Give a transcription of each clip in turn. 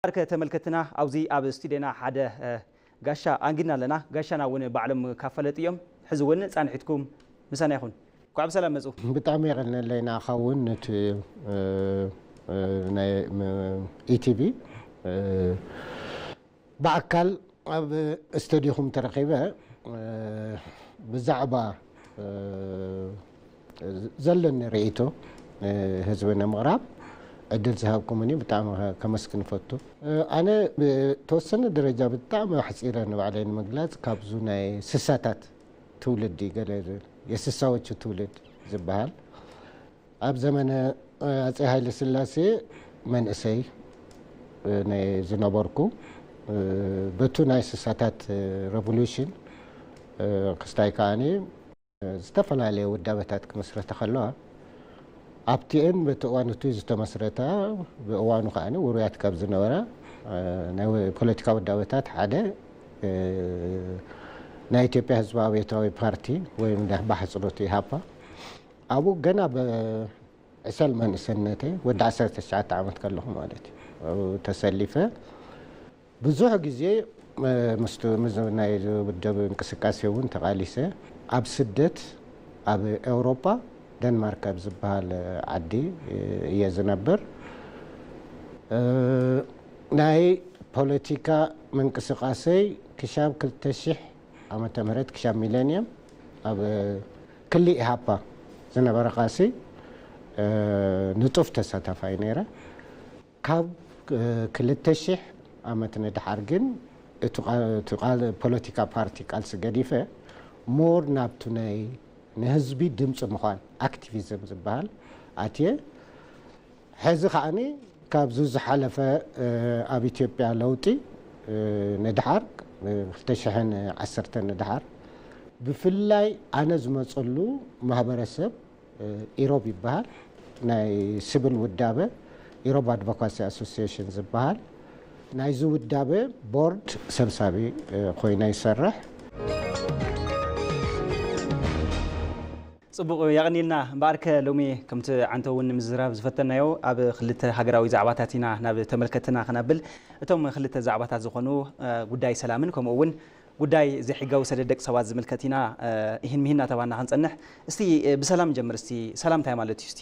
ኣርከ ተመልከትና ኣብዚ ኣብ ስቱድዮና ሓደ ጋሻ ኣንጊድና ኣለና። ጋሻና እውን ባዕሎም ካብ ፈለጡ እዮም። ሕዚ እውን ፃንሒትኩም ምሳና ይኹን። እንኳዕ ብሰላም መፁ። ብጣዕሚ የቐንለይ ንዓኻ እውን ነቲ ናይ ኢቲቪ ብኣካል ኣብ ስቱድዮኹም ተረኺበ ብዛዕባ ዘለኒ ርእይቶ ንህዝቢ ንምቕራብ ዕድል ዝሃብኩምኒ ብጣዕሚ ከመስግን እፈቱ። ኣነ ብተወሰነ ደረጃ ብጣዕሚ ኣሕፂረ ንባዕለይ ንምግላፅ ካብዙ ናይ ስሳታት ትውልድ እዩ ገለ የስሳዎቹ ትውልድ ዝበሃል ኣብ ዘመነ ኣጼ ሃይለ ስላሴ መንእሰይ ዝነበርኩ በቱ ናይ ስሳታት ሬቮሉሽን ክስታይ ከዓኒ ዝተፈላለየ ውዳበታት ክመስረታ ከለዋ ኣብቲኤን በቲ እዋን እቲ ዝተመስረታ ብእዋኑ ከዓኒ ውሩያት ካብ ዝነበራ ናይ ፖለቲካ ውዳበታት ሓደ ናይ ኢትዮጵያ ህዝባዊ ኣብዮታዊ ፓርቲ ወይም ብሓፅሮቱ ኢሃፓ ኣብኡ ገና ብዕሰል መንእሰነተይ ወዲ ዓሰርተ ትሽዓተ ዓመት ከለኹ ማለት እዩ ተሰሊፈ ብዙሕ ግዜ ምስቲ ምስ ናይ ውድብ እንቅስቃሴ እውን ተቓሊሰ ኣብ ስደት ኣብ ኤውሮጳ ደንማርክ ኣብ ዝበሃል ዓዲ እየ ዝነብር። ናይ ፖለቲካ ምንቅስቃሰይ ክሻብ ክልተ ሽሕ ዓመተ ምህረት ክሻብ ሚሌኒየም ኣብ ክሊ ኢሃፓ ዝነበረ ቃልሲ ንጡፍ ተሳታፋይ ነይረ። ካብ ክልተ ሽሕ ዓመት ንድሓር ግን እቲ ፖለቲካ ፓርቲ ቃልሲ ገዲፈ ሞር ናብቱ ናይ ንህዝቢ ድምፂ ምዃን ኣክቲቪዝም ዝበሃል ኣትየ። ሕዚ ከዓኒ ካብዚ ዝሓለፈ ኣብ ኢትዮጵያ ለውጢ ንድሓር ክልተ ሽሕን ዓሰርተን ንድሓር ብፍላይ ኣነ ዝመፀሉ ማህበረሰብ ኢሮብ ይበሃል ናይ ስብል ውዳበ ኢሮብ ኣድቮካሲ ኣሶሲሽን ዝበሃል ናይዚ ውዳበ ቦርድ ሰብሳቢ ኮይነ ይሰርሕ። ፅቡቕ የቕኒልና እምበኣርከ ሎሚ ከምቲ ዓንተ እውን ንምዝራብ ዝፈተናዮ ኣብ ክልተ ሃገራዊ ዛዕባታት ኢና ናብ ተመልከትና ክነብል እቶም ክልተ ዛዕባታት ዝኾኑ ጉዳይ ሰላምን ከምኡ እውን ጉዳይ ዘይሕጋዊ ሰደድ ደቂ ሰባት ዝምልከት ኢና ይህን ምሂን እናተባና ክንፀንሕ እስቲ ብሰላም ጀምር እስቲ ሰላም እንታይ ማለት እዩ እስቲ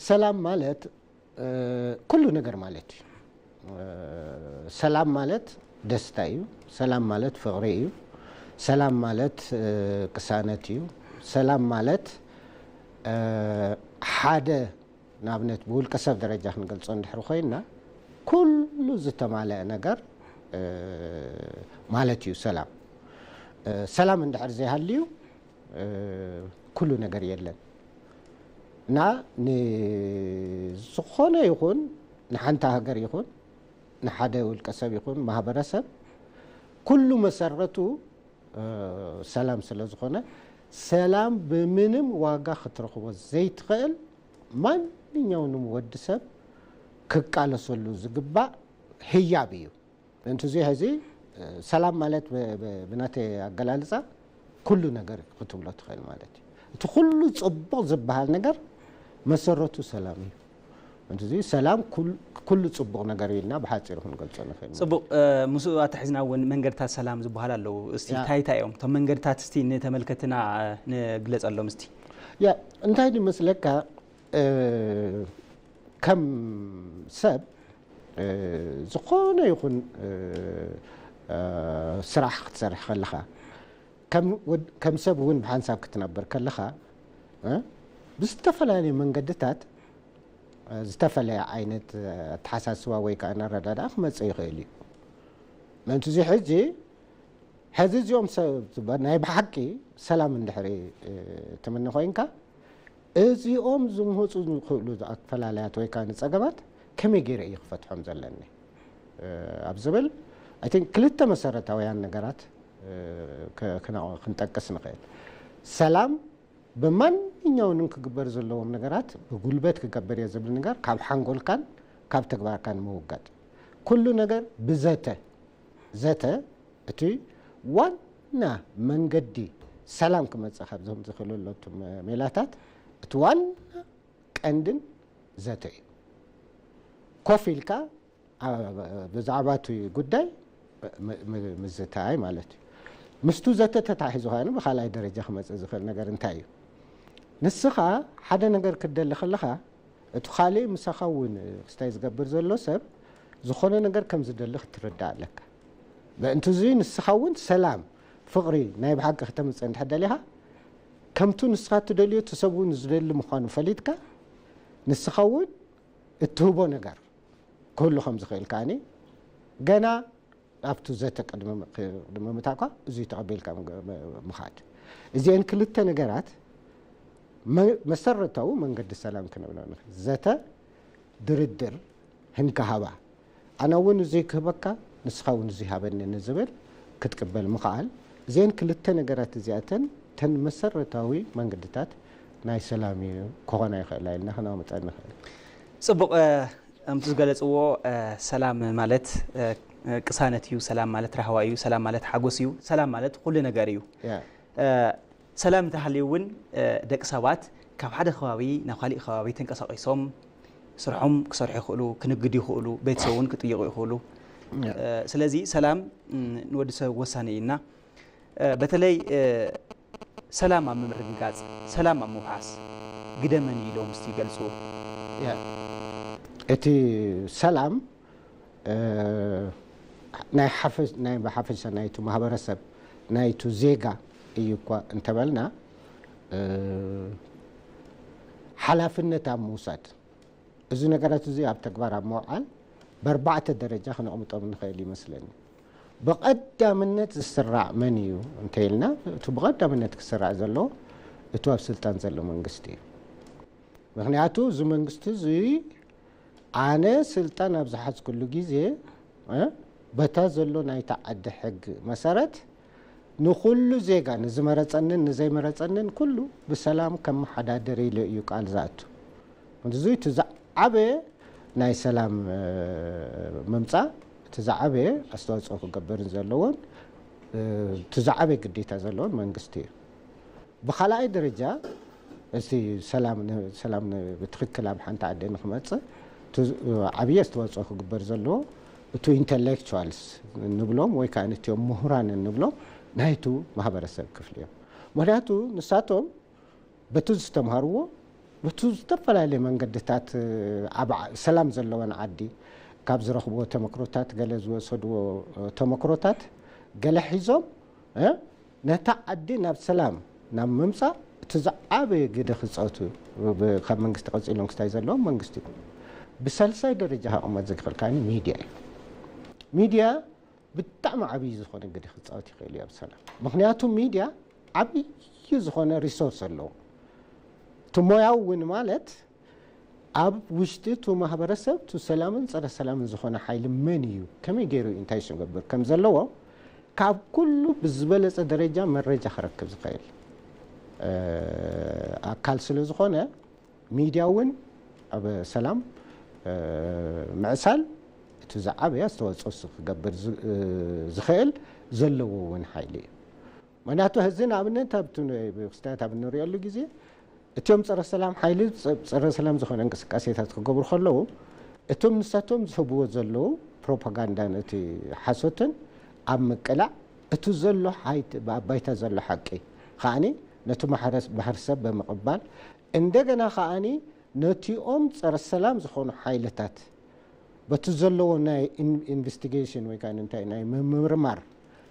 ሰላም ማለት ኩሉ ነገር ማለት እዩ። ሰላም ማለት ደስታ እዩ። ሰላም ማለት ፍቕሪ እዩ። ሰላም ማለት ቅሳነት እዩ። ሰላም ማለት ሓደ ንኣብነት ብውልቀ ሰብ ደረጃ ክንገልፆ እንድሕር ኮይንና ኩሉ ዝተማለአ ነገር ማለት እዩ ሰላም። ሰላም እንድሕር ዘይሃልዩ ኩሉ ነገር የለን እና ንዝኾነ ይኹን ንሓንቲ ሃገር ይኹን ንሓደ ውልቀ ሰብ ይኹን ማህበረሰብ ኩሉ መሰረቱ ሰላም ስለ ዝኾነ ሰላም ብምንም ዋጋ ክትረኽቦ ዘይትኽእል ማንኛውንም ወዲ ሰብ ክቃለሰሉ ዝግባእ ህያብ እዩ። እንት እዚ ሕዚ ሰላም ማለት ብናተይ ኣገላልፃ ኩሉ ነገር ክትብሎ ትኽእል ማለት እዩ። እቲ ኩሉ ፅቡቕ ዝበሃል ነገር መሰረቱ ሰላም እዩ። እንት እዚ ሰላም ኩሉ ፅቡቕ ነገር እዩ ኢልና ብሓፂሩ ክንገልፆ ንኽእል። ፅቡቕ ምስኡ ኣተሒዝና እውን መንገድታት ሰላም ዝበሃል ኣለዉ። እስቲ እንታይ እንታይ እዮም እቶም መንገድታት እስቲ ንተመልከትና ንግለፀሎም እስቲ። ያ እንታይ ድመስለካ ከም ሰብ ዝኾነ ይኹን ስራሕ ክትሰርሕ ከለኻ ከም ሰብ እውን ብሓንሳብ ክትነብር ከለኻ ብዝተፈላለዩ መንገድታት ዝተፈለየ ዓይነት ኣተሓሳስባ ወይ ከዓ ኣረዳድኣ ክመፅእ ይኽእል እዩ። ምእንቲ እዚ ሕጂ ሕዚ እዚኦም ሰብ ናይ ብሓቂ ሰላም እንድሕሪ ትምኒ ኮይንካ እዚኦም ዝመፁ ዝኽእሉ ኣፈላለያት ወይ ከዓ ንፀገማት ከመይ ገይረ እዩ ክፈትሖም ዘለኒ ኣብ ዝብል I think ክልተ መሰረታውያን ነገራት ክንጠቅስ ንኽእል። ሰላም ብማንኛውንም ክግበር ዘለዎም ነገራት ብጉልበት ክገብር እየ ዝብል ነገር ካብ ሓንጎልካን ካብ ተግባርካን ምውጋድ። ኩሉ ነገር ብዘተ ዘተ እቲ ዋና መንገዲ ሰላም ክመፅእ ካብ ዝኽእለሎም ሜላታት እቲ ዋና ቀንድን ዘተ እዩ። ኮፍ ኢልካ ብዛዕባ እቲ ጉዳይ ምዝታይ ማለት እዩ። ምስቱ ዘተ ተታሒዙ ከኣ ብካልኣይ ደረጃ ክመፅእ ዝኽእል ነገር እንታይ እዩ? ንስኻ ሓደ ነገር ክትደሊ ከለኻ እቲ ካልእ ምሳኻ እውን ክስታይ ዝገብር ዘሎ ሰብ ዝኾነ ነገር ከም ዝደሊ ክትርዳእ ኣለካ። በእንቲ እዚ ንስኻ እውን ሰላም፣ ፍቕሪ ናይ ብሓቂ ክተምፅእ እንድሕር ደሊኻ ከምቱ ንስኻ እትደልዮ እቲ ሰብ እውን ዝደሊ ምዃኑ ፈሊጥካ ንስኻ እውን እትህቦ ነገር ክህሉ ከም ዝኽእል ከኣኒ ገና ኣብቱ ዘተ ቅድሚ ምእታውካ እዙይ ተቐቢልካ ምኻድ። እዚአን ክልተ ነገራት መሰረታዊ መንገዲ ሰላም ክንብሎ ንኽእል። ዘተ፣ ድርድር፣ ህንካ ሃባ። ኣነ እውን እዙይ ክህበካ ንስኻ እውን እዙይ ሃበኒ ንዝብል ክትቅበል ምኽኣል። እዚአን ክልተ ነገራት እዚኣተን ተን መሰረታዊ መንገድታት ናይ ሰላም እዩ ክኾና ይኽእላ ኢልና ክነቕምጠን ንኽእል። ፅቡቕ። ከምቲ ዝገለፅዎ ሰላም ማለት ቅሳነት እዩ። ሰላም ማለት ራህዋ እዩ። ሰላም ማለት ሓጎስ እዩ። ሰላም ማለት ኩሉ ነገር እዩ። ሰላም እንተሃልዩ እውን ደቂ ሰባት ካብ ሓደ ከባቢ ናብ ካሊእ ከባቢ ተንቀሳቒሶም ስርሖም ክሰርሑ ይኽእሉ፣ ክንግዱ ይኽእሉ፣ ቤተሰብ እውን ክጥይቑ ይኽእሉ። ስለዚ ሰላም ንወዲ ሰብ ወሳኒ እዩ እና በተለይ ሰላም ኣብ ምምርግጋፅ፣ ሰላም ኣብ ምውሓስ ግደ መን እዩ ኢሎም እስቲ ይገልፁ። እቲ ሰላም ናይ ሓፈ ናይ ብሓፈሻ ናይቲ ማህበረሰብ ናይቲ ዜጋ እዩ እኳ እንተበልና ሓላፍነት ኣብ ምውሳድ እዚ ነገራት እዚ ኣብ ተግባር ኣብ ምውዓል ብኣርባዕተ ደረጃ ክነቕምጦም ንኽእል ይመስለኒ። ብቐዳምነት ዝስራዕ መን እዩ እንተኢልና እቲ ብቐዳምነት ክስራዕ ዘለዎ እቱ ኣብ ስልጣን ዘሎ መንግስቲ እዩ። ምክንያቱ እዚ መንግስቲ እዚ ኣነ ስልጣን ኣብ ዝሓዝኩሉ ግዜ በታ ዘሎ ናይታ ዓዲ ሕግ መሰረት ንኩሉ ዜጋ ንዝመረፀንን ንዘይመረፀንን ኩሉ ብሰላም ከመሓዳደር ኢሉ እዩ ቃል ዝኣቱ። እዚ እቲ ዝዓበየ ናይ ሰላም ምምፃእ እቲ ዝዓበየ ኣስተዋፅኦ ክገብርን ዘለዎን እቲ ዝዓበየ ግዴታ ዘለዎን መንግስቲ እዩ። ብካልኣይ ደረጃ እቲ ሰላም ሰላም ብትክክል ኣብ ሓንቲ ዓዲ ንክመፅእ ዓብዪ ኣስተዋፅኦ ክግበር ዘለዎ እቱ ኢንተሌክቹዋልስ ንብሎም ወይ ከዓ እቲኦም ምሁራን እንብሎም ናይቱ ማህበረሰብ ክፍሊ እዮም። ምክንያቱ ንሳቶም በቲ ዝተምሃርዎ በቲ ዝተፈላለየ መንገድታት ኣብ ሰላም ዘለወን ዓዲ ካብ ዝረኽብዎ ተመክሮታት ገለ ዝወሰድዎ ተመክሮታት ገለ ሒዞም ነታ ዓዲ ናብ ሰላም ናብ ምምፃእ እቲ ዝዓበየ ግደ ክፃወቱ ካብ መንግስቲ ቀፂሎም ክስታይ ዘለዎም መንግስቲ እዩ። ብሳልሳይ ደረጃ ክቕመጥ ዝኽእል ከኣ ሚድያ እዩ። ሚድያ ብጣዕሚ ዓብዪ ዝኾነ ግደ ክፃወት ይኽእል እዩ ኣብ ሰላም። ምክንያቱ ሚድያ ዓብዪ ዝኾነ ሪሶርስ ኣለዎ። እቲ ሞያዊ እውን ማለት ኣብ ውሽጢ እቲ ማህበረሰብ እቲ ሰላምን ፀረ ሰላምን ዝኾነ ሓይሊ መን እዩ፣ ከመይ ገይሩ እዩ እንታይ ክገብር ከም ዘለዎ ካብ ኩሉ ብዝበለፀ ደረጃ መረጃ ክረክብ ዝኽእል ኣካል ስለ ዝኾነ ሚድያ እውን ኣብ ሰላም ምዕሳል እቲ ዝዓበየ ኣስተዋፅኦ ክገብር ዝኽእል ዘለዎ እውን ሓይሊ እዩ። ምክንያቱ ሕዚ ንኣብነት ኣብቲ ክስታያት ኣብ እንሪኦሉ ግዜ እቲኦም ፀረ ሰላም ሓይሊ ፀረ ሰላም ዝኾነ እንቅስቃሴታት ክገብሩ ከለዉ እቶም ንሳቶም ዝህብዎ ዘለዉ ፕሮፓጋንዳን እቲ ሓሶትን ኣብ ምቅላዕ እቲ ዘሎ ሓይት ኣብ ባይታ ዘሎ ሓቂ ከዓኒ ነቲ ማሕረስ ማሕበረሰብ ብምቕባል እንደገና ከዓኒ ነቲኦም ፀረ ሰላም ዝኾኑ ሓይልታት በቲ ዘለዎ ናይ ኢንቨስቲጌሽን ወይ ከዓ እንታይ ናይ ምምርማር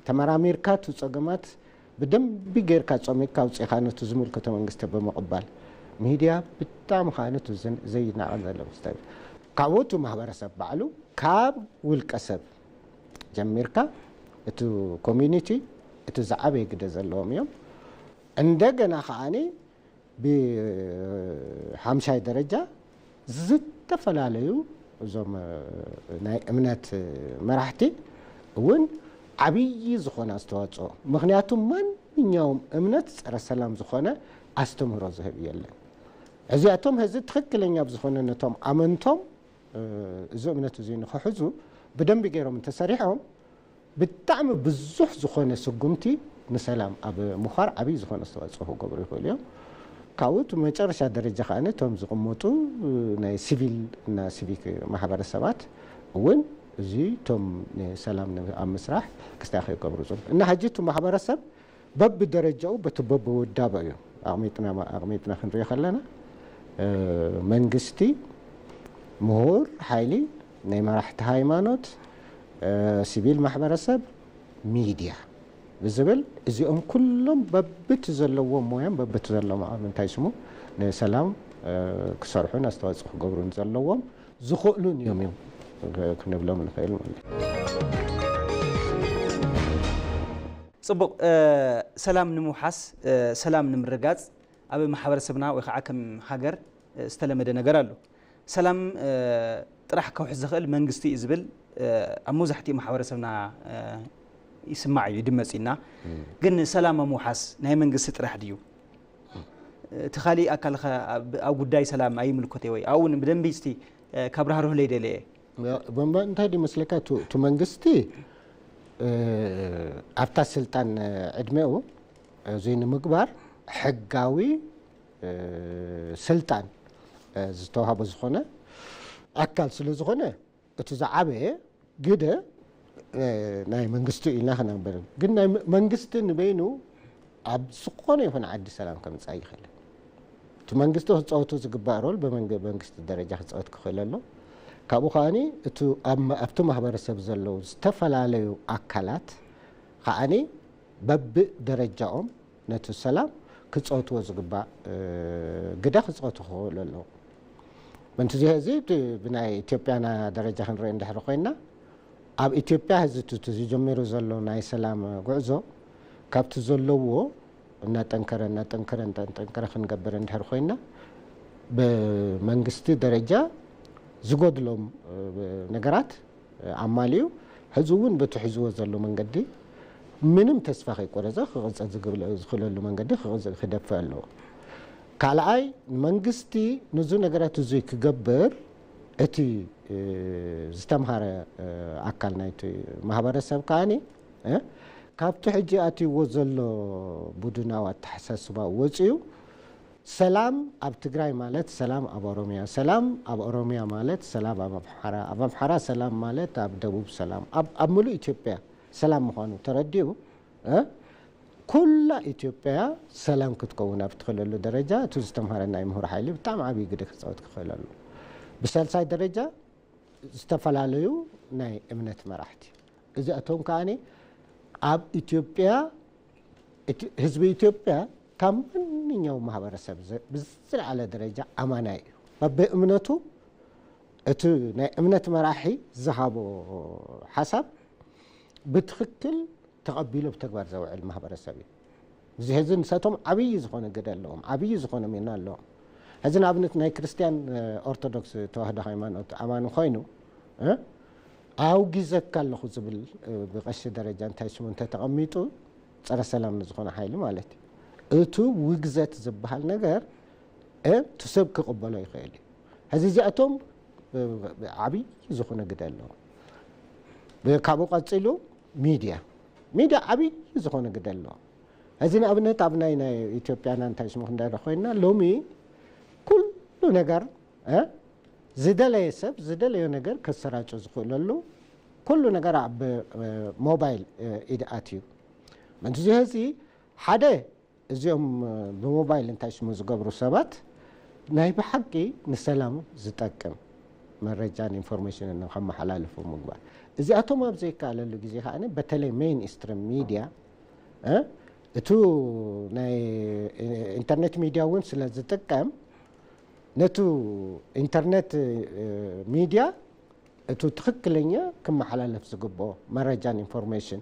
ተመራሚርካ እቲ ፀገማት ብደንቢ ጌርካ ፀሚቕካ ኣውፂእኻ ነቲ ዝምልከቶ መንግስቲ ብምቕባል ሚድያ ብጣዕሚ ከዓ ነቲ ዘይናቐ ዘሎ ምስታይ ካብኡ እቲ ማህበረሰብ ባዕሉ ካብ ውልቀ ሰብ ጀሚርካ እቲ ኮሚኒቲ እቲ ዝዓበየ ግደ ዘለዎም እዮም። እንደገና ከዓኒ ብሓምሻይ ደረጃ ዝተፈላለዩ እዞም ናይ እምነት መራሕቲ እውን ዓብዪ ዝኾነ ኣስተዋፅኦ ምክንያቱ ማንኛውም እምነት ፀረ ሰላም ዝኾነ ኣስተምህሮ ዝህብ የለን። እዚኣቶም ሕዚ ትኽክለኛ ብዝኾነ ነቶም ኣመንቶም እዚ እምነት እዚ ንክሕዙ ብደንቢ ገይሮም እንተሰሪሖም ብጣዕሚ ብዙሕ ዝኾነ ስጉምቲ ንሰላም ኣብ ምዃር ዓብዪ ዝኾነ ኣስተዋፅኦ ክገብሩ ይኽእሉ እዮም። ካብኡ እቲ መጨረሻ ደረጃ ከኣ እቶም ዝቕመጡ ናይ ሲቪል እና ሲቪክ ማሕበረሰባት እውን እዚ እቶም ንሰላም ን-፣ ኣብ ምስራሕ ክስታይ ክገብሩ ጽቡቕ። እና ሕጂ እቲ ማሕበረሰብ በብደረጃኡ በቲ በብውዳበ እዩ ኣቕሚጥና፣ ኣቕሚጥና ክንሪኦ ከለና፣ እ፣ መንግስቲ፣ ምሁር ሓይሊ፣ ናይ መራሕቲ ሃይማኖት፣ እ፣ ሲቪል ማሕበረሰብ፣ ሚድያ ብዝብል እዚኦም ኩሎም በብቲ ዘለዎም ሞያን በብቲ ዘለዎም ዓቕሚ እንታይ ስሙ ንሰላም፣ እ፣ ክሰርሑን ኣስተዋጽኦ ክገብሩን ዘለዎም ዝኽእሉን እዮም እዮም ክንብሎም ንኽእል ማለት እዩ። ጽቡቕ፣ እ፣ ሰላም ንምውሓስ፣ እ፣ ሰላም ንምርጋጽ ኣብ ማሕበረሰብና ወይ ከዓ ከም ሃገር፣ እ፣ ዝተለመደ ነገር ኣሎ። ሰላም፣ እ፣ ጥራሕ ከውሕስ ዝኽእል መንግስቲ እዩ ዝብል፣ እ፣ ኣብ መብዛሕትኡ ማሕበረሰብና፣ እ፣ ይስማዕ እዩ፣ ይድመጽ እዩ። እና ግን ሰላም ኣብ ምውሓስ ናይ መንግስቲ ጥራሕ ድዩ? እቲ ካሊእ ኣካል ኸ ኣብ፣ ኣብ ጉዳይ ሰላም ኣይምልከቶ ወይ? ኣብኡ እውን ብደንቢ እስቲ፣ እ፣ ካብራህርሁለይ ደልየ። በንባ እንታይ ድዩ መስለካ? እቱ፣ እቱ መንግስቲ፣ እ፣ ኣብታ ስልጣን ዕድሜኡ እዚ ንምግባር ሕጋዊ፣ እ፣ ስልጣን፣ እ፣ ዝተዋህቦ ዝኾነ ኣካል ስለ ዝኾነ፣ እቲ ዝዓበየ ግደ፣ እ፣ ናይ መንግስቲ ኢልና ክነንበር። ግን ናይ መ-፣ መንግስቲ ንበይኑ ኣብ ዝኾነ ይኹን ዓዲ ሰላም ከምጽእ ኣይኽእልን። እቲ መንግስቲ ክጻወቱ ዝግባእ ሮል ብመንግ-፣ መንግስቲ ደረጃ ክጻወት ክኽእል ኣሎ። ካብኡ ከኣኒ እቱ ኣብ መ-፣ ኣብቲ ማህበረሰብ ዘለዉ ዝተፈላለዩ ኣካላት ከኣኒ በብደረጃኦም ነቲ ሰላም ክጻወትዎ ዝግባእ፣ እ፣ ግደ ክጻወቱ ክኽእሉ ኣለዎም። ምእንቲ እዚ ሕዚ እቲ ብናይ ኢትዮጵያና ደረጃ ክንርኢ እንድሕር ኮይንና፣ ኣብ ኢትዮጵያ ሕዚ እቲ፣ እቲ ዝጀመሩ ዘሎ ናይ ሰላም ጉዕዞ ካብቲ ዘለዎ እናጠንከረ፣ እናጠንከረ፣ እናጠንከረ ክንገብር እንድሕር ኮይንና፣ ብመንግስቲ ደረጃ ዝጎድሎም፣ እ፣ ነገራት ኣማሊኡ፣ ሕዚ እውን በቲ ሒዝዎ ዘሎ መንገዲ ምንም ተስፋ ከይቆረጸ ክቕጽል ዝግብለ-፣ ዝኽእለሉ መንገዲ ክቕጽል ክደፍእ ኣለዎ። ካልኣይ፣ መንግስቲ ነዚ ነገራት እዚ ክገብር እቲ፣ እ፣ ዝተምሃረ፣ እ፣ ኣካል ናይቲ ማህበረሰብ ከኣኒ፣ እ፣ ካብቲ ሕጂ ኣትይዎ ዘሎ ቡድናዊ ኣተሓሳስባ ወጺኡ ሰላም ኣብ ትግራይ ማለት ሰላም ኣብ ኦሮሚያ፣ ሰላም ኣብ ኦሮሚያ ማለት ሰላም ኣብ ኣምሓራ፣ ኣብ ኣምሓራ ሰላም ማለት ኣብ ደቡብ ሰላም፣ ኣብ፣ ኣብ ምሉእ ኢትዮጵያ ሰላም ምዃኑ ተረዲኡ፣ እ፣ ኩላ ኢትዮጵያ ሰላም ክትከውን ኣብ ትኽእለሉ ደረጃ እቲ ዝተምሃረ ናይ ምሁር ሓይሊ ብጣዕሚ ዓብዪ ግደ ክፃወት ክኽእል ኣሎ። ብሳልሳይ ደረጃ ዝተፈላለዩ ናይ እምነት መራሕቲ፣ እዚኣቶም ከኣኒ ኣብ ኢትዮጵያ፣ እቲ ህዝቢ ኢትዮጵያ ካብ ማንኛውም ማህበረሰብ ዘ-፣ ብዝለዓለ ደረጃ ኣማናይ እዩ። በብእምነቱ እቲ ናይ እምነት መራሒ ዝሃቦ ሓሳብ ብትኽክል ተቐቢሉ ብተግባር ዘውዕል ማህበረሰብ እዩ። እዚ ሕዚ ንሳቶም ዓብዪ ዝኾነ ግደ ኣለዎም፣ ዓብዪ ዝኾነ ሚና ኣለዎም። ሕዚ ንኣብነት ናይ ክርስትያን፣ እ፣ ኦርቶዶክስ ተዋህዶ ሃይማኖት ኣማኒ ኮይኑ፣ እ፣ ኣውጊዘካ ኣለኹ ዝብል፣ እ፣ ብቐሺ ደረጃ እንታይ ሽሙ እንተተቐሚጡ፣ ጸረ ሰላም ንዝኾነ ሓይሊ ማለት እዩ። እቱ ውግዘት ዝበሃል ነገር፣ እ፣ እቲ ሰብ ክቕበሎ ይኽእል እዩ። ሕዚ እዚኣቶም፣ እ፣ ዓብዪ ዝኾነ ግደ ኣለዎም። ብ-፣ ካብኡ ቀጺሉ ሚድያ፣ ሚድያ ዓብዪ ዝኾነ ግደ ኣለዎ። ሕዚ ንኣብነት ኣብ ናይ፣ ናይ ኢትዮጵያና እንታይ ሽሙ ክንደረ ኮይና፣ ሎሚ ኩሉ ነገር፣ እ፣ ዝደለየ ሰብ ዝደለዮ ነገር ከሰራጮ ዝኽእለሉ ኩሉ ነገር ኣብ፣ እ፣ ሞባይል፣ እ፣ ኢድ ኣትዩ። ምእንቲ እዚ ሕዚ ሓደ እዚኦም፣ እ፣ ብሞባይል እንታይ ሽሙ ዝገብሩ ሰባት ናይ ብሓቂ ንሰላም ዝጠቅም መረጃን ኢንፎርሜሽንን ንኸመሓላልፉ ምግባር። እዚኣቶም ኣብ ዘይከኣለሉ ግዜ ከኣ በተለይ ሜይን ስትሪም ሚድያ፣ እ፣ እቱ ናይ ኢንተርኔት ሚድያ እውን ስለ ዝጥቀም ነቱ ኢንተርኔት፣ እ፣ ሚድያ እቱ ትኽክለኛ ክመሓላለፍ ዝግብኦ መረጃን ኢንፎርሜሽን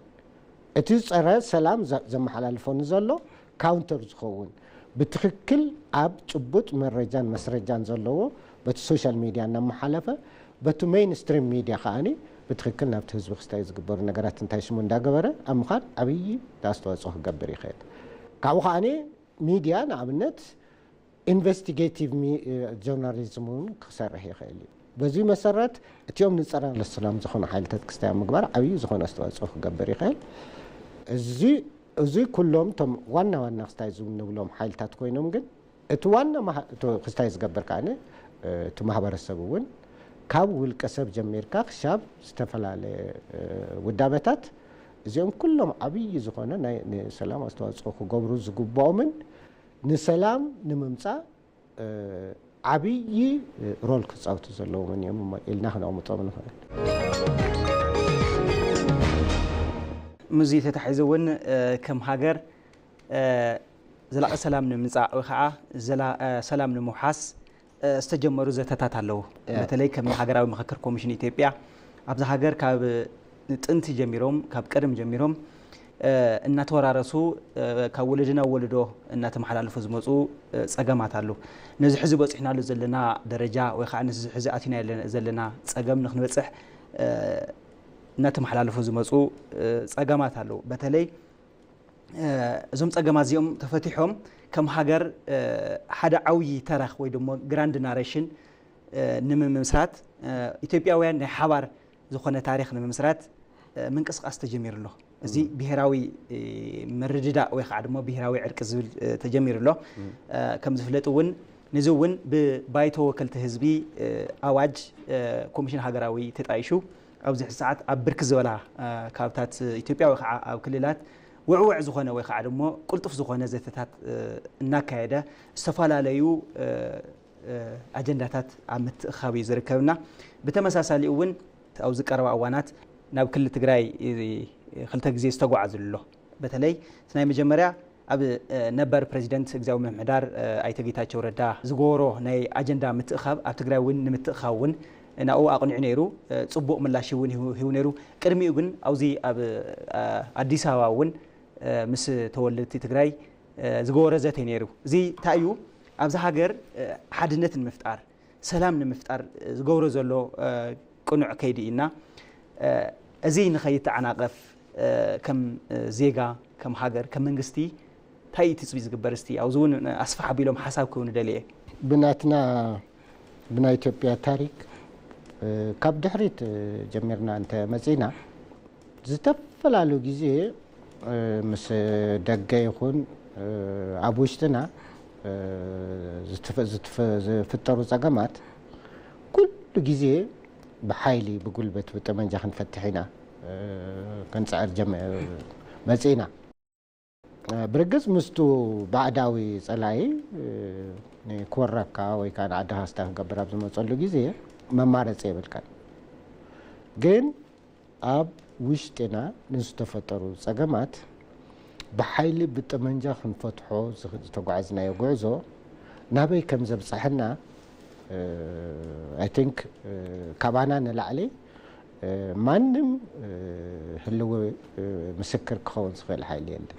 እቲ ጸረ ሰላም ዘ-፣ ዘመሓላልፎ ንዘሎ ካውንተር ዝኸውን ብትኽክል ኣብ ጭቡጥ መረጃን መስረጃን ዘለዎ በቲ ሶሻል ሚድያ እናመሓለፈ በቲ ሜይን ስትሪም ሚድያ ከኣኒ ብትኽክል ናብቲ ህዝቢ ክስታይ ዝግበሩ ነገራት እንታይ ሽሙ እንዳገበረ ኣብ ምኻድ ዓብዪ ኣስተዋፅኦ ክገብር ይኽእል። ካብኡ ከኣኒ ሚድያ ንኣብነት ኢንቨስቲጌቲቭ ሚ-፣ ጆርናሊዝም እውን ክሰርሕ ይኽእል እዩ። በዚ መሰረት እቲኦም ንፀረ ሰላም ዝኾኑ ሓይልታት ክስታይ ኣብ ምግባር ዓብዪ ዝኾነ ኣስተዋፅኦ ክገብር ይኽእል። እዚ፣ እዚ ኩሎም እቶም ዋና ዋና ክስታይ ዝብሉ ንብሎም ሓይልታት ኮይኖም ግን እቲ ዋና ማህ-፣ እቲ ክስታይ ዝገብር ከኣ እቲ ማህበረሰብ እውን ካብ ውልቀ ሰብ ጀሚርካ ክሻብ ዝተፈላለየ፣ እ፣ ውዳበታት፣ እዚኦም ኩሎም ዓብዪ ዝኾነ ናይ ንሰላም ኣስተዋፅኦ ክገብሩ ዝግብኦምን ንሰላም ንምምፃእ፣ እ፣ ዓብዪ ሮል ክፃወቱ ዘለዎምን እዮም ኢልና ክነቕምጦም ንኽእል። ምስዚ ተታሒዙ እውን፣ እ፣ ከም ሃገር፣ እ፣ ዘላቒ ሰላም ንምምፃእ ወይ ከዓ ዘላ-፣ እ፣ ሰላም ንምውሓስ፣ እ፣ ዝተጀመሩ ዘተታት ኣለዉ። ያ። በተለይ ከም ሃገራዊ ምኽክር ኮሚሽን ኢትዮጵያ ኣብዛ ሃገር ካብ ጥንቲ ጀሚሮም፣ ካብ ቀደም ጀሚሮም፣ እ፣ እናተወራረሱ፣ እ፣ ካብ ወለዶ ናብ ወለዶ እናተመሓላለፉ ዝመፁ፣ እ፣ ፀገማት ኣለዉ። ነዚ ሕዚ በፂሕናሉ ዘለና ደረጃ ወይ ከዓ ነዚ ሕዚ ኣቲና ዘለና ፀገም ንክንበፅሕ፣ እ፣ እናተመሓላለፉ ዝመፁ፣ እ፣ ፀገማት ኣለዉ። በተለይ፣ እ፣ እዞም ፀገማት እዚኦም ተፈቲሖም ከም ሃገር፣ እ፣ ሓደ ዓብዪ ተረኽ ወይ ድማ ግራንድ ናሬሽን፣ እ፣ ንምምስራት፣ እ፣ ኢትዮጵያውያን ናይ ሓባር ዝኾነ ታሪኽ ንምምስራት፣ እ፣ ምንቅስቃስ ተጀሚሩ ኣሎ። እዚ ብሄራዊ፣ እ፣ ምርድዳእ ወይ ከዓ ድማ ብሄራዊ ዕርቂ ዝብል፣ እ፣ ተጀሚሩ ኣሎ። እ፣ ከም ዝፍለጥ እውን፣ ነዚ እውን ብባይቶ ወከልቲ ህዝቢ፣ እ፣ ኣዋጅ፣ እ፣ ኮሚሽን ሃገራዊ ተጣይሹ ኣብዚ ሕዚ ሰዓት ኣብ ብርክት ዝበላ፣ እ፣ ከባብታት ኢትዮጵያ ወይ ከዓ ኣብ ክልላት ውዕውዕ ዝኾነ ወይ ከዓ ድማ ቅልጡፍ ዝኾነ ዘተታት፣ እ፣ እናካየደ ዝተፈላለዩ፣ እ፣ እ፣ ኣጀንዳታት ኣብ ምትእኻብ እዩ ዝርከብና። ብተመሳሳሊ እውን ኣብዚ ቀረባ እዋናት ናብ ክልል ትግራይ፣ እ፣ ክልተ ግዜ ዝተጓዓዙ ኣሎ። በተለይ እቲ ናይ መጀመርያ ኣብ፣ እ፣ ነበር ፕሬዚደንት ግዝያዊ ምምሕዳር፣ እ፣ ኣይተ ጌታቸው ረዳ ዝገበሮ ናይ ኣጀንዳ ምትእኻብ ኣብ ትግራይ እውን ንምትእኻብ እውን ናብኡ ኣቕኒዑ ነይሩ። እ፣ ፅቡቕ ምላሽ እውን ሂቡ፣ ሂቡ ነይሩ። ቅድሚኡ ግን ኣብዚ ኣብ፣ እ፣ ኣዲስ ኣበባ እውን፣ እ፣ ምስ ተወለድቲ ትግራይ፣ እ፣ ዝገበሮ ዘተ ነይሩ። እዚ እንታይ እዩ? ኣብዚ ሃገር፣ እ፣ ሓድነት ንምፍጣር፣ ሰላም ንምፍጣር፣ እ፣ ዝገብሮ ዘሎ፣ እ፣ ቅኑዕ ከይዲ ኢና። እ፣ እዚ ንኸይተዓናቐፍ፣ እ፣ ከም፣ እ፣ ዜጋ፣ ከም ሃገር፣ ከም መንግስቲ እንታይ እዩ ትፅቢት ዝግበር? እስቲ ኣብዚ እውን ኣስፍሕ ኣቢሎም ሓሳብ ክህቡ ንደሊ እየ። ብናትና፣ ብናይ ኢትዮጵያ ታሪክ፣ እ፣ ካብ ድሕሪት፣ እ፣ ጀሚርና እንተ መጺና፣ ዝተፈላለዩ ግዜ፣ እ፣ ምስ ደገ ይኹን፣ እ፣ ኣብ ውሽጥና፣ እ፣ ዝትፈ-፣ ዝትፈ-፣ ዝፍጠሩ ጸገማት ኩሉ ግዜ ብሓይሊ፣ ብጉልበት፣ ብጠመንጃ ክንፈትሕ ኢና፣ እ፣ ክንጽዕር ጀመ-፣ መጺእና። እ፣ ብርግጽ ምስቱ ባዕዳዊ ጸላኢ፣ እ፣ ክወረካ ወይ ከኣ ንዓድኻ ስታ ክገብር ኣብ ዝመጸሉ ግዜ መማረጺ የብልካን። ግን ኣብ ውሽጥና ንዝተፈጠሩ ጸገማት ብሓይሊ ብጠመንጃ ክንፈትሖ ዝኽ-፣ ዝተጓዕዝናዮ ጉዕዞ ናበይ ከም ዘብጽሐና፣ እ፣ I think፣ እ፣ ካባና ንላዕሊ፣ እ፣ ማንም፣ እ፣ ህልዊ፣ እ፣ ምስክር ክኸውን ዝኽእል ሓይሊ የለን።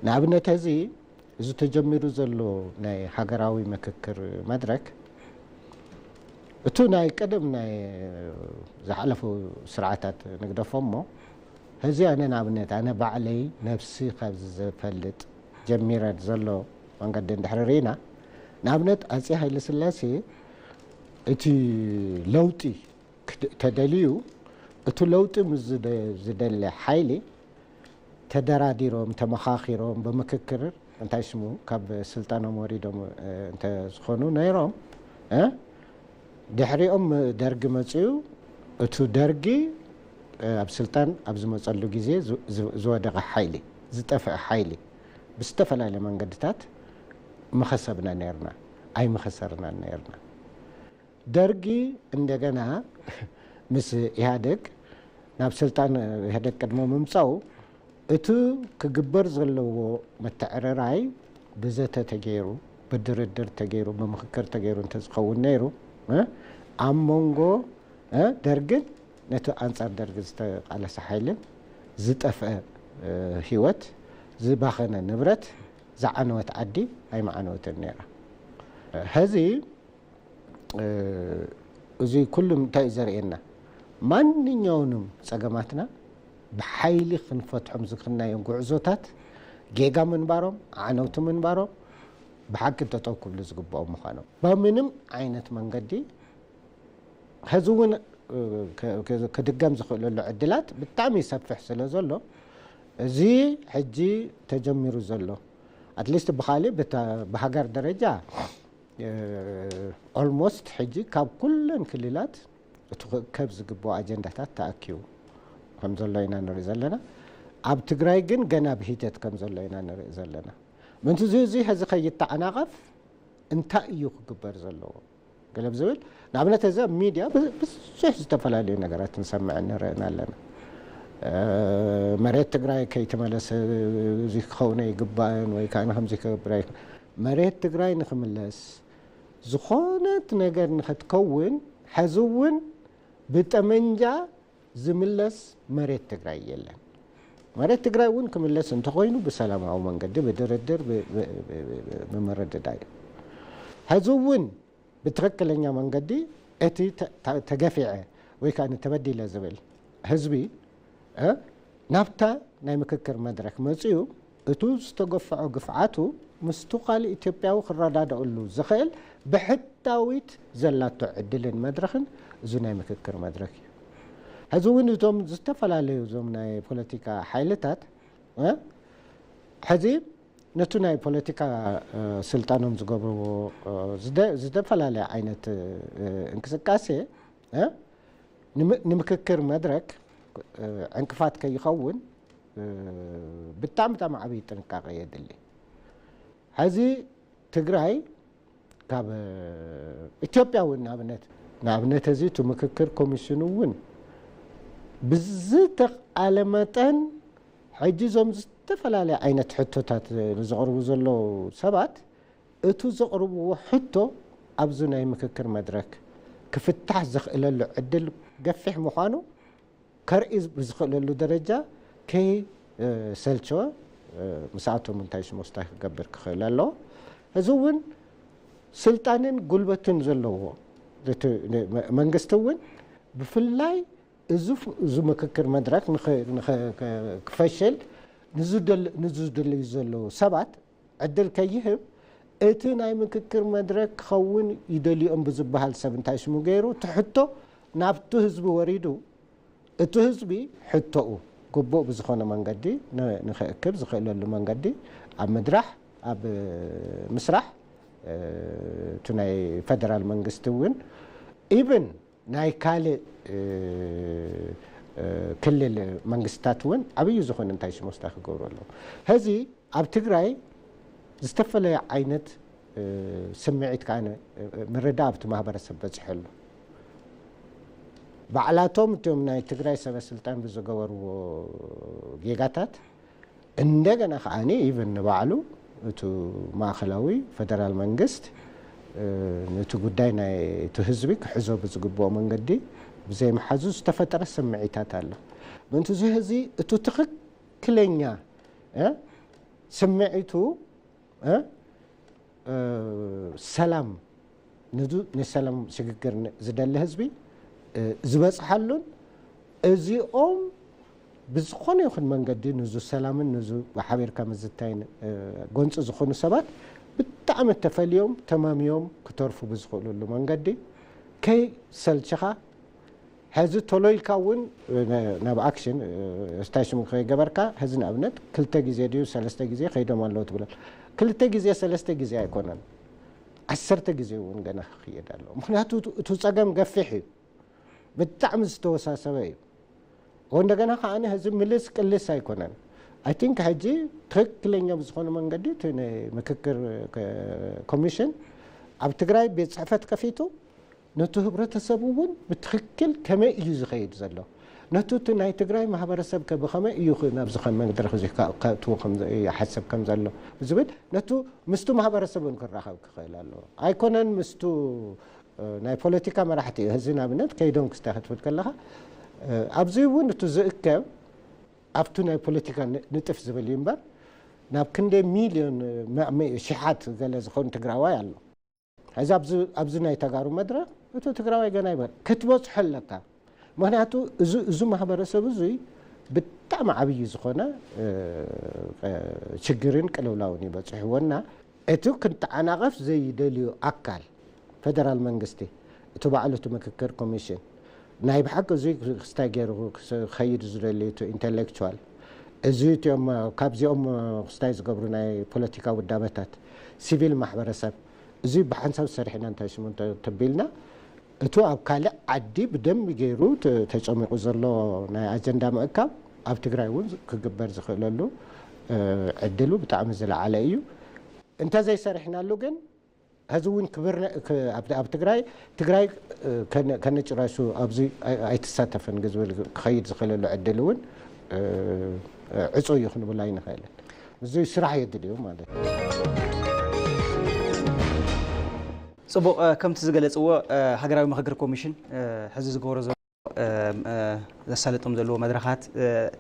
ንኣብነት፣ እዚ፣ እዚ ተጀሚሩ ዘሎ ናይ ሃገራዊ ምክክር መድረክ፣ እቱ ናይ ቀደም ናይ ዝሓለፉ ስርዓታት ንግደፎ እሞ፣ ሕዚ ኣነ ንኣብነት፣ ኣነ ባዕለይ ነብሲ ካብ ዝፈልጥ ጀሚረ ዘሎ መንገዲ እንድሕሪ ርኢና፣ ንኣብነት፣ ኣጼ ሃይለ ስላሴ እቲ ለውጢ ክድ-፣ ተደልዩ፣ እቲ ለውጢ ምስ ዝደ-፣ ዝደለ ሓይሊ ተደራዲሮም፣ ተመኻኺሮም፣ ብምክክር፣ እንታይ ስሙ፣ ካብ ስልጣኖም ወሪዶም፣ እ፣ እንተ ዝኾኑ ነይሮም፣ እ፣ ድሕሪኦም ደርጊ መጺኡ፣ እቱ ደርጊ፣ እ፣ ኣብ ስልጣን ኣብ ዝመጸሉ ግዜ ዝ-፣ ዝ-፣ ዝወደቐ ሓይሊ፣ ዝጠፍአ ሓይሊ፣ ብዝተፈላለየ መንገድታት ምኸሰብና ነይርና፣ ኣይምኸሰርናን ነይርና። ደርጊ እንደገና ምስ ኢህኣደግ ናብ ስልጣን፣ ኢህኣደግ ቅድሚ ምምጻኡ፣ እቲ ክግበር ዘለዎ ምትዕርራይ ብዘተ ተገይሩ፣ ብድርድር ተገይሩ፣ ብምክክር ተገይሩ እንተዝኸውን ነይሩ፣ እ፣ ኣብ መንጎ፣ እ፣ ደርግን ነቲ ኣንጻር ደርጊ ዝተቃለሰ ሓይልን ዝጠፍአ፣ እ፣ ህይወት፣ ዝባኸነ ንብረት፣ ዝዓነወት ዓዲ ኣይምዓነወትን ነይራ። ሕዚ፣ እ፣ እዚ ኩሉ እንታይ እዩ ዘርእየና? ማንኛውንም ጸገማትና ብሓይሊ ክንፈትሖም ዝኽልናዮም ጉዕዞታት ጌጋ ምንባሮም፣ ዓነውቲ ምንባሮም፣ ብሓቂ ጠጠው ክብሉ ዝግብኦም ምዃኖም። በምንም ዓይነት መንገዲ ሕዚ እውን፣ እ፣ ከ-፣ ከ-፣ ክድገም ዝኽእለሉ ዕድላት ብጣዕሚ ሰፊሕ ስለ ዘሎ፣ እዚ ሕጂ ተጀሚሩ ዘሎ ኣትሊስት ብካሊእ ብሃገር ደረጃ ኦልሞስት ሕጂ ካብ ኩለን ክልላት እቲ ክእከብ ዝግብኦ ኣጀንዳታት ተኣኪቡ ከም ዘሎ ኢና ንርኢ ዘለና። ኣብ ትግራይ ግን ገና ብሂደት ከም ዘሎ ኢና ንርኢ ዘለና። ምእንቲ እዚ እዚ ሕዚ ከይተዓናቐፍ እንታይ እዩ ክግበር ዘለዎ? ገለ ብዝብል ንኣብነት እዚ ኣብ ሚድያ ብዙሕ ዝተፈላለዩ ነገራት ንሰምዕን ንርእን ኣለና። መሬት ትግራይ ከይተመለሰ እዚ ክኸውን ኣይግባእን ወይ ከዓ ከምዚ ክገብር ኣይ መሬት ትግራይ ንክምለስ ዝኾነት ነገር ንክትከውን ሕዚ እውን ብጠመንጃ ዝምለስ መሬት ትግራይ የለን። መሬት ትግራይ እውን ክምለስ እንተኮይኑ ብሰላማዊ መንገዲ ብድርድር ብምርድዳእ እዩ። ሕዚ እውን ብትኽክለኛ መንገዲ እቲ ተገፊዐ ወይ ከዓ ተበዲለ ዝብል ህዝቢ ናብታ ናይ ምክክር መድረክ መፅኡ እቱ ዝተገፍዖ ግፍዓቱ ምስቱ ካልእ ኢትዮጵያዊ ክረዳደእሉ ዝኽእል ብሕታዊት ዘላቶ ዕድልን መድረኽን እዚ ናይ ምክክር መድረክ እዩ። ሕዚ እውን እቶም ዝተፈላለዩ እዞም ናይ ፖለቲካ ሓይልታት ሕዚ ነቱ ናይ ፖለቲካ ስልጣኖም ዝገብርዎ ዝተፈላለየ ዓይነት እንቅስቃሴ ንምክክር መድረክ ዕንቅፋት ከይኸውን ብጣዕሚ ብጣዕሚ ዓብዪ ጥንቃቄ የድሊ። ሕዚ ትግራይ ካብ ኢትዮጵያ እውን ንኣብነት ንኣብነት እዚ እቲ ምክክር ኮሚሽን እውን ብዝተቃለ መጠን ሕጂ እዞም ዝተፈላለየ ዓይነት ሕቶታት ንዘቕርቡ ዘለዉ ሰባት እቱ ዘቕርብዎ ሕቶ ኣብዚ ናይ ምክክር መድረክ ክፍታሕ ዘኽእለሉ ዕድል ገፊሕ ምዃኑ ከርኢ ብዝኽእለሉ ደረጃ ከይሰልቸወ ምስኣቶም እንታይ ሽሞ እንታይ ክገብር ክኽእል ኣለዎ። እዚ እውን ስልጣንን ጉልበትን ዘለዎ መንግስቲ እውን ብፍላይ እዚ ምክክር መድረክ ክፈሽል ንዝደልዩ ዘለዉ ሰባት ዕድል ከይህብ እቲ ናይ ምክክር መድረክ ክኸውን ይደልዮም ብዝበሃል ሰብ እንታይ ሽሙ ገይሩ እቲ ሕቶ ናብቲ ህዝቢ ወሪዱ እቲ ህዝቢ ሕቶኡ ግቡእ ብዝኾነ መንገዲ ንክእክብ ዝኽእለሉ መንገዲ ኣብ ምድራሕ ኣብ ምስራሕ እቲ ናይ ፈደራል መንግስቲ እውን ኢብን ናይ ካልእ ክልል መንግስታት እውን ዓብዪ ዝኾነ እንታይ ሽሞስታ ክገብሩ ኣለዉ። ሕዚ ኣብ ትግራይ ዝተፈላለየ ዓይነት ስምዒት ከዓ ምርዳእ ኣብቲ ማህበረሰብ በፂሑ ኣሎ። ባዕላቶም እቶም ናይ ትግራይ ሰበ ስልጣን ብዝገበርዎ ጌጋታት እንደገና ከዓ ኢቨን ንባዕሉ እቲ ማእኸላዊ ፈደራል መንግስት ነቲ ጉዳይ ናይ እቲ ህዝቢ ክሕዞ ብዝግብኦ መንገዲ ብዘይምሓዙ ዝተፈጠረ ስምዒታት ኣሎ። ምእንቲ እዚ ህዚ እቲ ትኽክለኛ ስምዒቱ ሰላም ንዱ ንሰላም ሽግግር ዝደሊ ህዝቢ ዝበፅሓሉን እዚኦም ብዝኾነ ይኹን መንገዲ ንዙ ሰላምን ንዙ ብሓቢርካ ምዝታይን ጎንፂ ዝኾኑ ሰባት ብጣዕሚ ተፈልዮም ተማምዮም ክተርፉ ብዝኽእሉሉ መንገዲ ከይሰልችኻ ሕዚ ቶሎ ኢልካ እውን ናብ ኣክሽን ስታይ ሽሙ ከይገበርካ ሕዚ ንኣብነት ክልተ ግዜ ድዩ ሰለስተ ግዜ ከይዶም ኣለዉ ትብለ። ክልተ ግዜ ሰለስተ ግዜ ኣይኮነን፣ ዓሰርተ ግዜ እውን ገና ክኽየድ ኣለዎ። ምክንያቱ እቲ ፀገም ገፊሕ እዩ፣ ብጣዕሚ ዝተወሳሰበ እዩ። እንደገና ከዓ ሕዚ ምልስ ቅልስ ኣይኮነን። ኣይ ቲንክ ሕጂ ትክክለኛ ብዝኾነ መንገዲ እቲ ናይ ምክክር ኮሚሽን ኣብ ትግራይ ቤት ፅሕፈት ከፊቱ ነቲ ህብረተሰብ እውን ብትኽክል ከመይ እዩ ዝኸይድ ዘሎ፣ ነቲ እቲ ናይ ትግራይ ማህበረሰብ ከ ብኸመይ እዩ ናብዚ ከም መድረኽ እዚ ከእትዎ ይሓሰብ ከም ዘሎ ዝብል ነቱ ምስቱ ማህበረሰብ እውን ክራኸብ ክኽእል ኣለዎ። ኣይኮነን ምስቱ ናይ ፖለቲካ መራሕቲ እዩ። ህዚ ንኣብነት ከይዶም ክስታይ ክትብል ከለኻ ኣብዚ እውን እቲ ዝእከብ ኣብቲ ናይ ፖለቲካ ንጥፍ ዝብል እዩ እምበር ናብ ክንደይ ሚልዮን ሽሓት ገለ ዝኾኑ ትግራዋይ ኣሎ። ሕዚ ኣብዚ ናይ ተጋሩ መድረኽ እቲ ትግራዋይ ገና ይበል ክትበፅሖ ኣለካ። ምክንያቱ እዚ ማህበረሰብ እዙይ ብጣዕሚ ዓብዪ ዝኾነ ሽግርን ቅልውላውን ይበፅሕዎና እቲ ክንተዓናቐፍ ዘይደልዩ ኣካል ፈደራል መንግስቲ እቲ ባዕሉ እቲ ምክክር ኮሚሽን ናይ ብሓቂ እዙይ ክስታይ ገይሩ ክኸይድ ዝደልዩ እቲ ኢንቴሌክቹዋል እዚ እቲኦም ካብዚኦም ክስታይ ዝገብሩ ናይ ፖለቲካ ውዳበታት፣ ሲቪል ማሕበረሰብ፣ እዚ ብሓንሳብ ሰሪሕና እንታይ ስሙ እንተ- ተቢልና፣ እቱ ኣብ ካልእ ዓዲ ብደንቢ ገይሩ ተ- ተጨሚቑ ዘሎ ናይ ኣጀንዳ ምእካብ ኣብ ትግራይ እውን ክግበር ዝኽእለሉ እ፣ ዕድሉ ብጣዕሚ ዝለዓለ እዩ። እንተዘይሰሪሕናሉ ግን ሕዚ እውን ክብር ኣብ ትግራይ ትግራይ ከነጭራሹ ኣብዚ ኣይትሳተፍን ዝብል ክኸይድ ዝኽእለሉ ዕድል እውን ዕፁ እዩ ክንብል ኣይንኽእልን። እዚ ስራሕ የድልዩ ማለት እዩ። ፅቡቕ። ከምቲ ዝገለፅዎ ሃገራዊ ምክክር ኮሚሽን ሕዚ ዝገብሮ ዘሎ ዘሳልጦም ዘለዎ መድረኻት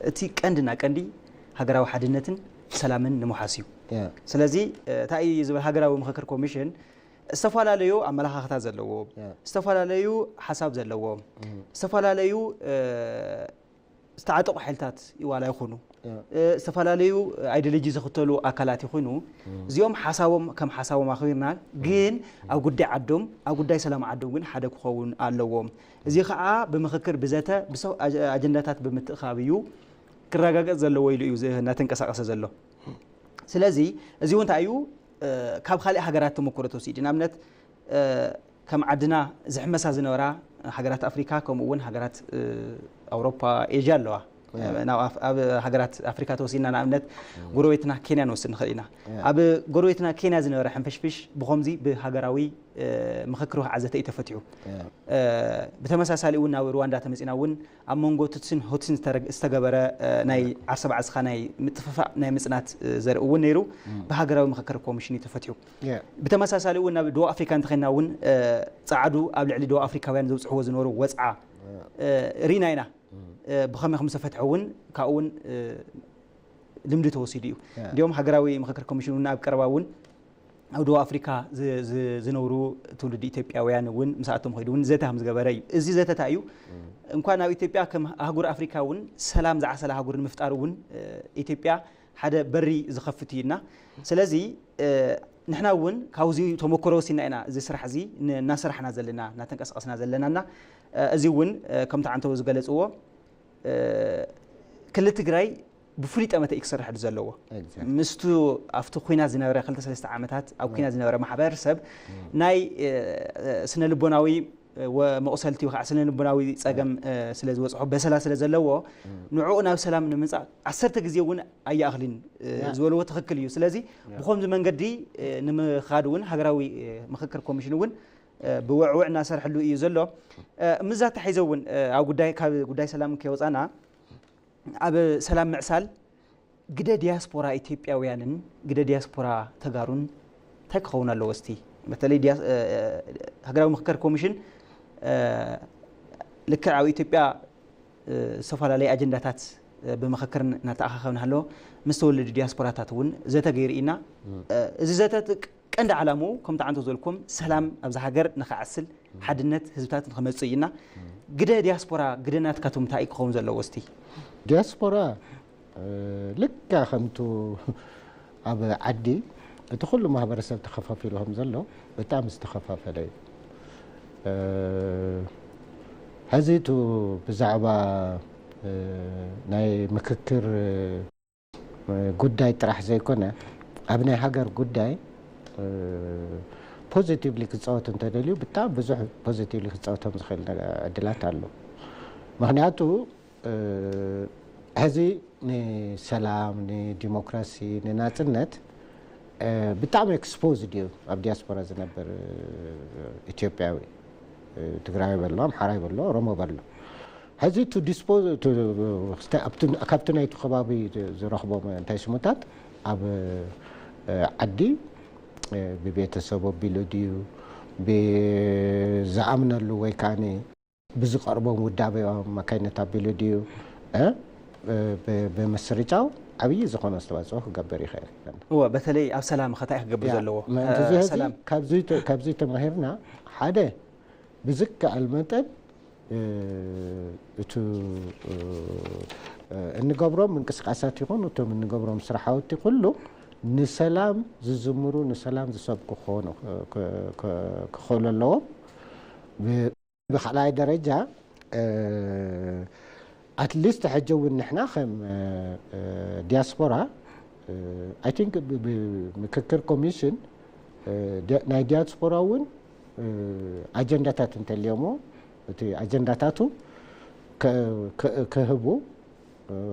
እቲ ቀንድና ቀንዲ ሃገራዊ ሓድነትን ሰላምን ንምሓስ እዩ። ስለዚ እንታይ እዩ ዝብል ሃገራዊ ምክክር ኮሚሽን ዝተፈላለዩ ኣመለኻኽታ ዘለዎ ዝተፈላለዩ ሓሳብ ዘለዎ ዝተፈላለዩ ዝተዓጠቑ ሓይልታት ዋላ ይኹኑ ዝተፈላለዩ ኣይዲዮሎጂ ዝኽተሉ ኣካላት ይኹኑ እዚኦም ሓሳቦም ከም ሓሳቦም ኣኽቢርና ግን ኣብ ጉዳይ ዓዶም ኣብ ጉዳይ ሰላም ዓዶም ግን ሓደ ክኸውን ኣለዎም። እዚ ከዓ ብምኽክር ብዘተ ብሰው ኣጀንዳታት ብምትእኻብ እዩ ክረጋገፅ ዘለዎ ኢሉ እዩ እናተንቀሳቀሰ ዘሎ። ስለዚ እዚ እውን እንታይ እዩ ካብ ካልእ ሃገራት ተመክሮ ተወሲዱ ንኣብነት ከም ዓድና ዝሕመሳ ዝነበራ ሃገራት ኣፍሪካ ከምኡ እውን ሃገራት ኣውሮፓ ኤዥያ ኣለዋ። ኣብ ሃገራት ኣፍሪካ ተወሲድና ንኣብነት ጎረቤትና ኬንያ ንወስድ ንኽእል ኢና። ኣብ ጎረቤትና ኬንያ ዝነበረ ሕንፍሽፍሽ ብኸምዚ ብሃገራዊ ምኽክር ወግዓዘተ እዩ ተፈትሑ። ብተመሳሳሊ እውን ናብ ሩዋንዳ ተመፂና እውን ኣብ መንጎ ቱትሲን ሆትሲን ዝተገበረ ናይ ዓርሰ ባዕስኻ ናይ ምጥፍፋእ ናይ ምፅናት ዘርኢ እውን ነይሩ። ብሃገራዊ ምኽክር ኮሚሽን እዩ ተፈትሑ። ብተመሳሳሊ እውን ናብ ደቡብ ኣፍሪካ እንተኸይና እውን ፀዓዱ ኣብ ልዕሊ ደቡብ ኣፍሪካውያን ዘብፅሕዎ ዝነበሩ ወፅዓ ርኢና ኢና። ብኸመይ ከም ዝተፈትሐ እውን ካብኡ እውን ልምዲ ተወሲዱ እዩ። እንዲኦም ሃገራዊ ምኽክር ኮሚሽን እውን ኣብ ቀረባ እውን ኣብ ደቡብ ኣፍሪካ ዝነብሩ ትውልዲ ኢትዮጵያውያን እውን ምስኣቶም ከይዱ እውን ዘተ ከም ዝገበረ እዩ። እዚ ዘተታ እዩ እንኳን ኣብ ኢትዮጵያ ከም ኣህጉር ኣፍሪካ እውን ሰላም ዝዓሰለ ኣህጉር ንምፍጣር እውን ኢትዮጵያ ሓደ በሪ ዝኸፍት እዩና። ስለዚ ንሕና እውን ካብዚ ተመክሮ ወሲና ኢና እዚ ስራሕ እዚ እናሰራሕና ዘለና እናተንቀሳቀስና ዘለናና እዚ እውን ከምቲ ዓንተው ዝገለፅዎ ክልል ትግራይ ብፍሉይ ጠመተ እዩ ክሰርሕ ዘለዎ ምስቱ ኣብቲ ኩናት ዝነበረ ክልተ ሰለስተ ዓመታት ኣብ ኩናት ዝነበረ ማሕበረሰብ ናይ ስነ ልቦናዊ መቑሰልቲ ከዓ ስነ ልቦናዊ ፀገም ስለ ዝበፅሖ በሰላ ስለ ዘለዎ ንዕኡ ናብ ሰላም ንምፃእ ዓሰርተ ግዜ እውን ኣይኣኽልን ዝበልዎ ትኽክል እዩ። ስለዚ ብኸምዚ መንገዲ ንምኻድ እውን ሃገራዊ ምኽክር ኮሚሽን እውን ብውዕውዕ እናሰርሐሉ እዩ ዘሎ። ምዛ ተሒዘ እውን ኣብ ጉዳይ ካብ ጉዳይ ሰላም ከይወፃና ኣብ ሰላም ምዕሳል ግደ ዲያስፖራ ኢትዮጵያውያንን ግደ ዲያስፖራ ተጋሩን እንታይ ክኸውን ኣለዎ? እስቲ በተለይ ሃገራዊ ምክክር ኮሚሽን ልክዕ ኣብ ኢትዮጵያ ዝተፈላለዩ ኣጀንዳታት ብምክክር እናተኣኻኸብ እናሃለወ ምስ ተወለዱ ዲያስፖራታት እውን ዘተ ገይሩ ኢና። እዚ ዘተ ቀንዲ ዓላምኡ ከምቲ ዓንቶ ዝበልኩም ሰላም ኣብዛ ሃገር ንኽዓስል ሓድነት ህዝብታት ንኽመፅእ እዩና። ግደ ዲያስፖራ ግደ ናትካትኩም እንታይ ክኸውን ዘለዎ እስቲ? ዲያስፖራ ልካ ከምቱ ኣብ ዓዲ እቲ ኩሉ ማህበረሰብ ተኸፋፊሉ ከም ዘሎ ብጣዕሚ ዝተኸፋፈለ እዩ። ሕዚ እቱ ብዛዕባ ናይ ምክክር ጉዳይ ጥራሕ ዘይኮነ ኣብ ናይ ሃገር ጉዳይ ፖዚቲቭሊ ክፃወት እንተደልዩ ብጣዕሚ ብዙሕ ፖዚቲቭሊ ክፃወቶም ዝኽእል ዕድላት ኣሎ። ምክንያቱ ሕዚ ንሰላም ንዲሞክራሲ ንናፅነት ብጣዕሚ ኤክስፖዝድ እዩ ኣብ ዲያስፖራ ዝነብር ኢትዮጵያዊ። ትግራይ በሎ ኣምሓራይ በሎ ኦሮሞ በሎ ሕዚ ቱ ዲስፖዝ ካብቲ ናይቲ ከባቢ ዝረኽቦም እንታይ ስሙታት ኣብ ዓዲ ብቤተሰብ ኣቢሉ ድዩ ብዝኣምነሉ ወይ ከዓኒ ብዝቐርቦም ውዳቤ ኣማካይነት ኣቢሉ ድዩ ብምስርጫው ዓብዪ ዝኾነ ኣስተዋፅኦ ክገብር ይኽእል። እወ በተለይ ኣብ ሰላም ኸ እንታይ ክገብር ዘለዎ? ካብዚ ተማሂርና ሓደ ብዝከኣል መጠን እቱ እንገብሮም ምንቅስቃሳት ይኹን እቶም እንገብሮም ስራሓውቲ ኩሉ ንሰላም ዝዝምሩ ንሰላም ዝሰብኩ ክኾኑ ክኽእሉ ኣለዎም። ብካልኣይ ደረጃ ኣትሊስት ሕጂ እውን ንሕና ከም ዲያስፖራ፣ ኣይቲንክ፣ ብምክክር ኮሚሽን ናይ ዲያስፖራ እውን ኣጀንዳታት እንተልዮሞ፣ እቲ ኣጀንዳታቱ ክህቡ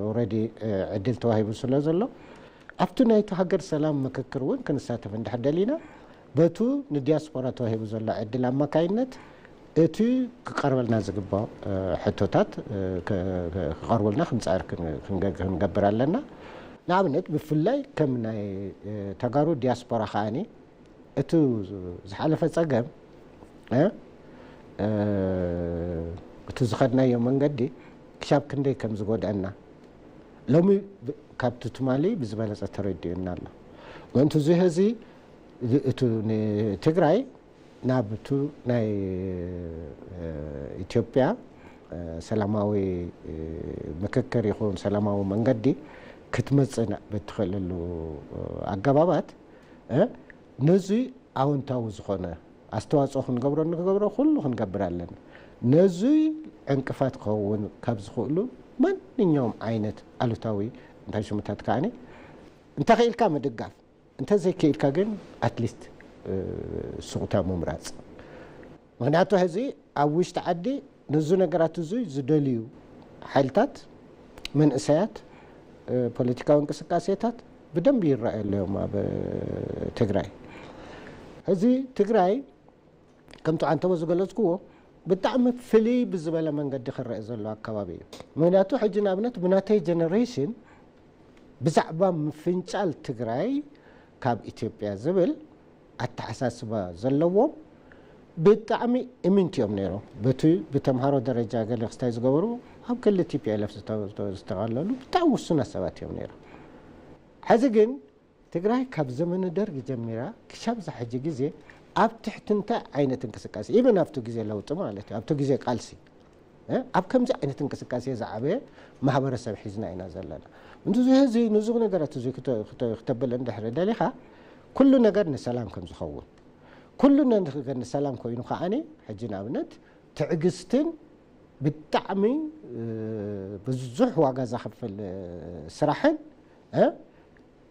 ኦረዲ ዕድል ተዋሂቡ ስለ ዘሎ፣ ኣብቲ ናይቲ ሃገር ሰላም ምክክር እውን ክንሳተፍ እንድሕር ደሊና፣ በቱ ንዲያስፖራ ተዋሂቡ ዘሎ ዕድል ኣማካይነት እቲ ክቐርበልና ዝግባእ ሕቶታት ክቐርቡልና ክንፃዕር ክንገብር ኣለና። ንኣብነት ብፍላይ ከም ናይ ተጋሩ ዲያስፖራ ከዓኒ እቲ ዝሓለፈ ፀገም እቲ ዝኸድናዮ መንገዲ ክሻብ ክንደይ ከም ዝጎድአና ሎሚ ካብቲ ትማሊ ብዝበለፀ ተረዲኡና ኣሎ። ምእንቲ እዚ ህዚ እቲ ንትግራይ ናብቱ ናይ ኢትዮጵያ ሰላማዊ ምክክር ይኹን ሰላማዊ መንገዲ ክትመፅእ ብትኽእለሉ ኣገባባት ነዚ ኣወንታዊ ዝኾነ ኣስተዋፅኦ ክንገብሮ ንክገብሮ ኩሉ ክንገብር ኣለና። ነዚ ዕንቅፋት ክኸውን ካብ ዝኽእሉ ማንኛውም ዓይነት ኣሉታዊ እንታይ ሽሙታት ከዓኒ እንተኽኢልካ ምድጋፍ፣ እንተዘይክኢልካ ግን ኣትሊስት ስቑታ ምምራፅ። ምክንያቱ ሕዚ ኣብ ውሽጢ ዓዲ ነዚ ነገራት እዚ ዝደልዩ ሓይልታት፣ መንእሰያት፣ ፖለቲካዊ እንቅስቃሴታት ብደንብ ይረኣዩ ኣለዮም ኣብ ትግራይ። ሕዚ ትግራይ ከምቲ ዓንተቦ ዝገለጽክዎ ብጣዕሚ ፍልይ ብዝበለ መንገዲ ክረአ ዘሎ ኣከባቢ እዩ። ምክንያቱ ሕጂ ንኣብነት ብናተይ ጀነሬሽን ብዛዕባ ምፍንጫል ትግራይ ካብ ኢትዮጵያ ዝብል ኣተሓሳስባ ዘለዎም ብጣዕሚ እምንቲ እዮም ነይሮም። በቲ ብተምሃሮ ደረጃ ገለ ክስታይ ዝገበሩ ኣብ ክሊ ቲ ፒ ኤል ኤፍ ዝተቐለሉ ብጣዕሚ ውሱናት ሰባት እዮም ነይሮም። ሕዚ ግን ትግራይ ካብ ዘመነ ደርግ ጀሚራ ክሻብ ዛ ሕጂ ግዜ ኣብ ትሕቲ እንታይ ዓይነት እንቅስቃሴ፣ ኢቨን ኣብቲ ግዜ ለውጢ ማለት እዩ፣ ኣብቲ ግዜ ቃልሲ ኣብ ከምዚ ዓይነት እንቅስቃሴ ዝዓበየ ማህበረሰብ ሒዝና ኢና ዘለና። እንዚ ህዚ ንዚ ነገራት እዚ ክተብል እንድሕር ደሊኻ ኩሉ ነገር ንሰላም ከም ዝኸውን፣ ኩሉ ነገር ንሰላም ኮይኑ ከዓኒ ሕጂ ንኣብነት ትዕግስትን ብጣዕሚ ብዙሕ ዋጋ ዘኽፍል ስራሕን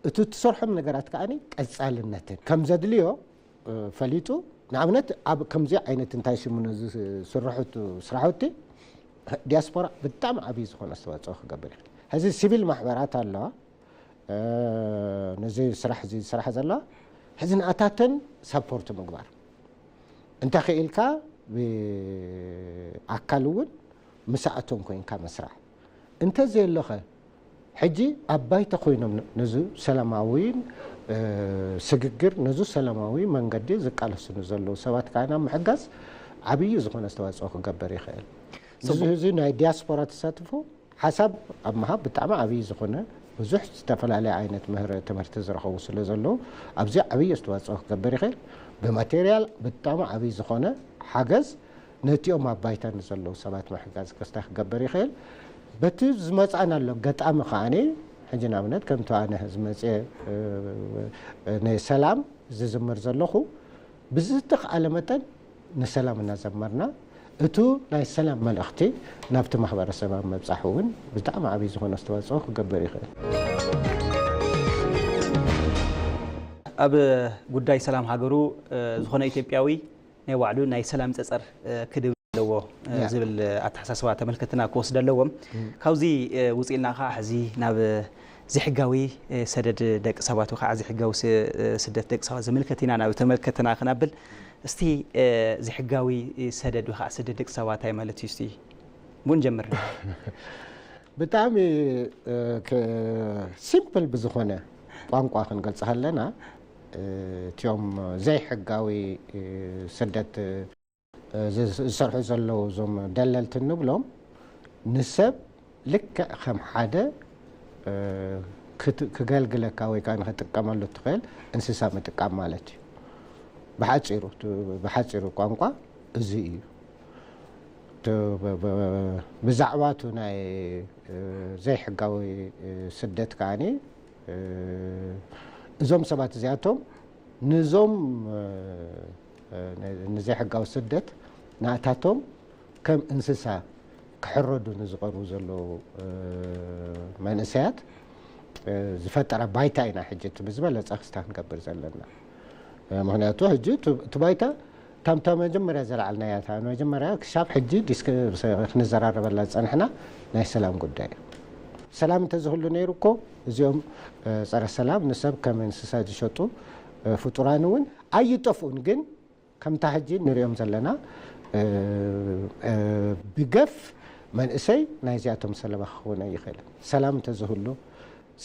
እቲ ትሰርሖም ነገራት ከዓኒ ቀጻልነትን ከም ዘድልዮ ፈሊጡ፣ ንኣብነት ኣብ ከምዚ ዓይነት እንታይ ሽሙ ነዚ ዝስርሑ ስራሕቲ ዲያስፖራ ብጣዕሚ ዓብዪ ዝኾነ ኣስተዋፅኦ ክገብር ይኽእል። ሕዚ ሲቪል ማሕበራት ኣለዋ፣ ነዚ ስራሕ እዚ ዝስራሕ ዘለዋ፣ ሕዚ ንኣታተን ሳፖርት ምግባር እንተኽኢልካ ብኣካል እውን ምስኣቶም ኮይንካ ምስራሕ እንተዘየሎኸ ሕጂ ኣብ ባይታ ኮይኖም ነዚ ሰላማዊን ስግግር ነዚ ሰላማዊ መንገዲ ዝቃለሱ ንዘለዉ ሰባት ከዓና ምሕጋዝ ዓብዪ ዝኾነ ኣስተዋፅኦ ክገብር ይኽእል። እዚ ናይ ዲያስፖራ ተሳትፎ ሓሳብ ኣብ ምሃብ ብጣዕሚ ዓብዪ ዝኾነ ብዙሕ ዝተፈላለየ ዓይነት ምህረ ትምህርቲ ዝረኸቡ ስለ ዘለዉ ኣብዚ ዓብዪ ኣስተዋፅኦ ክገብር ይኽእል። ብማቴርያል ብጣዕሚ ዓብዪ ዝኾነ ሓገዝ ነቲኦም ኣብ ባይታ ንዘለዉ ሰባት ምሕጋዝ ክስታይ ክገብር ይኽእል። በቲ ዝመፅኣና ኣሎ ገጣሚ ከዓኒ ሕጂ ንኣብነት ከምቲ ኣነ ዝመፅአ ናይ ሰላም ዝዝምር ዘለኹ ብዝተኽኣለ መጠን ንሰላም እናዘመርና እቱ ናይ ሰላም መልእኽቲ ናብቲ ማህበረሰብ ኣብ መብፃሕ እውን ብጣዕሚ ዓብዪ ዝኾነ ኣስተዋፅኦ ክገብር ይኽእል። ኣብ ጉዳይ ሰላም ሃገሩ ዝኾነ ኢትዮጵያዊ ናይ ባዕሉ ናይ ሰላም ፀፀር ክድብ ኣለዎ ዝብል ኣተሓሳስባ ተመልከትና ክወስደ ኣለዎም። ካብዚ ውፅእ ኢልና ከዓ ሕዚ ናብ ዘይሕጋዊ ሰደድ ደቂ ሰባት ወይ ከዓ ዘይሕጋዊ ስደት ደቂ ሰባት ዝምልከት ኢና ናብ ተመልከትና ክናብል። እስቲ ዘይሕጋዊ ሰደድ ወይ ከዓ ስደት ደቂ ሰባት እንታይ ማለት እዩ? እስቲ ቡን ጀምር። ብጣዕሚ ሲምፕል ብዝኾነ ቋንቋ ክንገልፅ ከለና እቲኦም ዘይሕጋዊ ስደት ዝሰርሑ ዘለዉ እዞም ደለልቲ እንብሎም ንሰብ ልክዕ ከም ሓደ ክገልግለካ ወይ ከዓ ንክጥቀመሉ እትኽእል እንስሳ ምጥቃም ማለት እዩ። ብሓፂሩ ብሓፂሩ ቋንቋ እዚ እዩ። ብዛዕባ እቲ ናይ ዘይሕጋዊ ስደት ከዓኒ እዞም ሰባት እዚኣቶም ንዞም ንዘይሕጋዊ ስደት ናእታቶም ከም እንስሳ ክሕረዱ ንዝቐርቡ ዘለዉ መንእሰያት ዝፈጠረ ባይታ ኢና ሕጂ እቲ ብዝበለፀ ክስታ ክንገብር ዘለና። ምክንያቱ ሕጂ እቲ ባይታ ታምታ መጀመርያ ዘለዓልናያ፣ መጀመርያ ክሻብ ሕጂ ክንዘራረበላ ዝፀንሕና ናይ ሰላም ጉዳይ እዩ። ሰላም እንተዝህሉ ነይሩ እኮ እዚኦም ፀረ ሰላም ንሰብ ከም እንስሳ ዝሸጡ ፍጡራን እውን ኣይጠፍኡን። ግን ከምታ ሕጂ ንሪኦም ዘለና ብገፍ መንእሰይ ናይዚኣቶም ሰለባ ክኸውን ኣይኽእልን። ሰላም እንተዝህሉ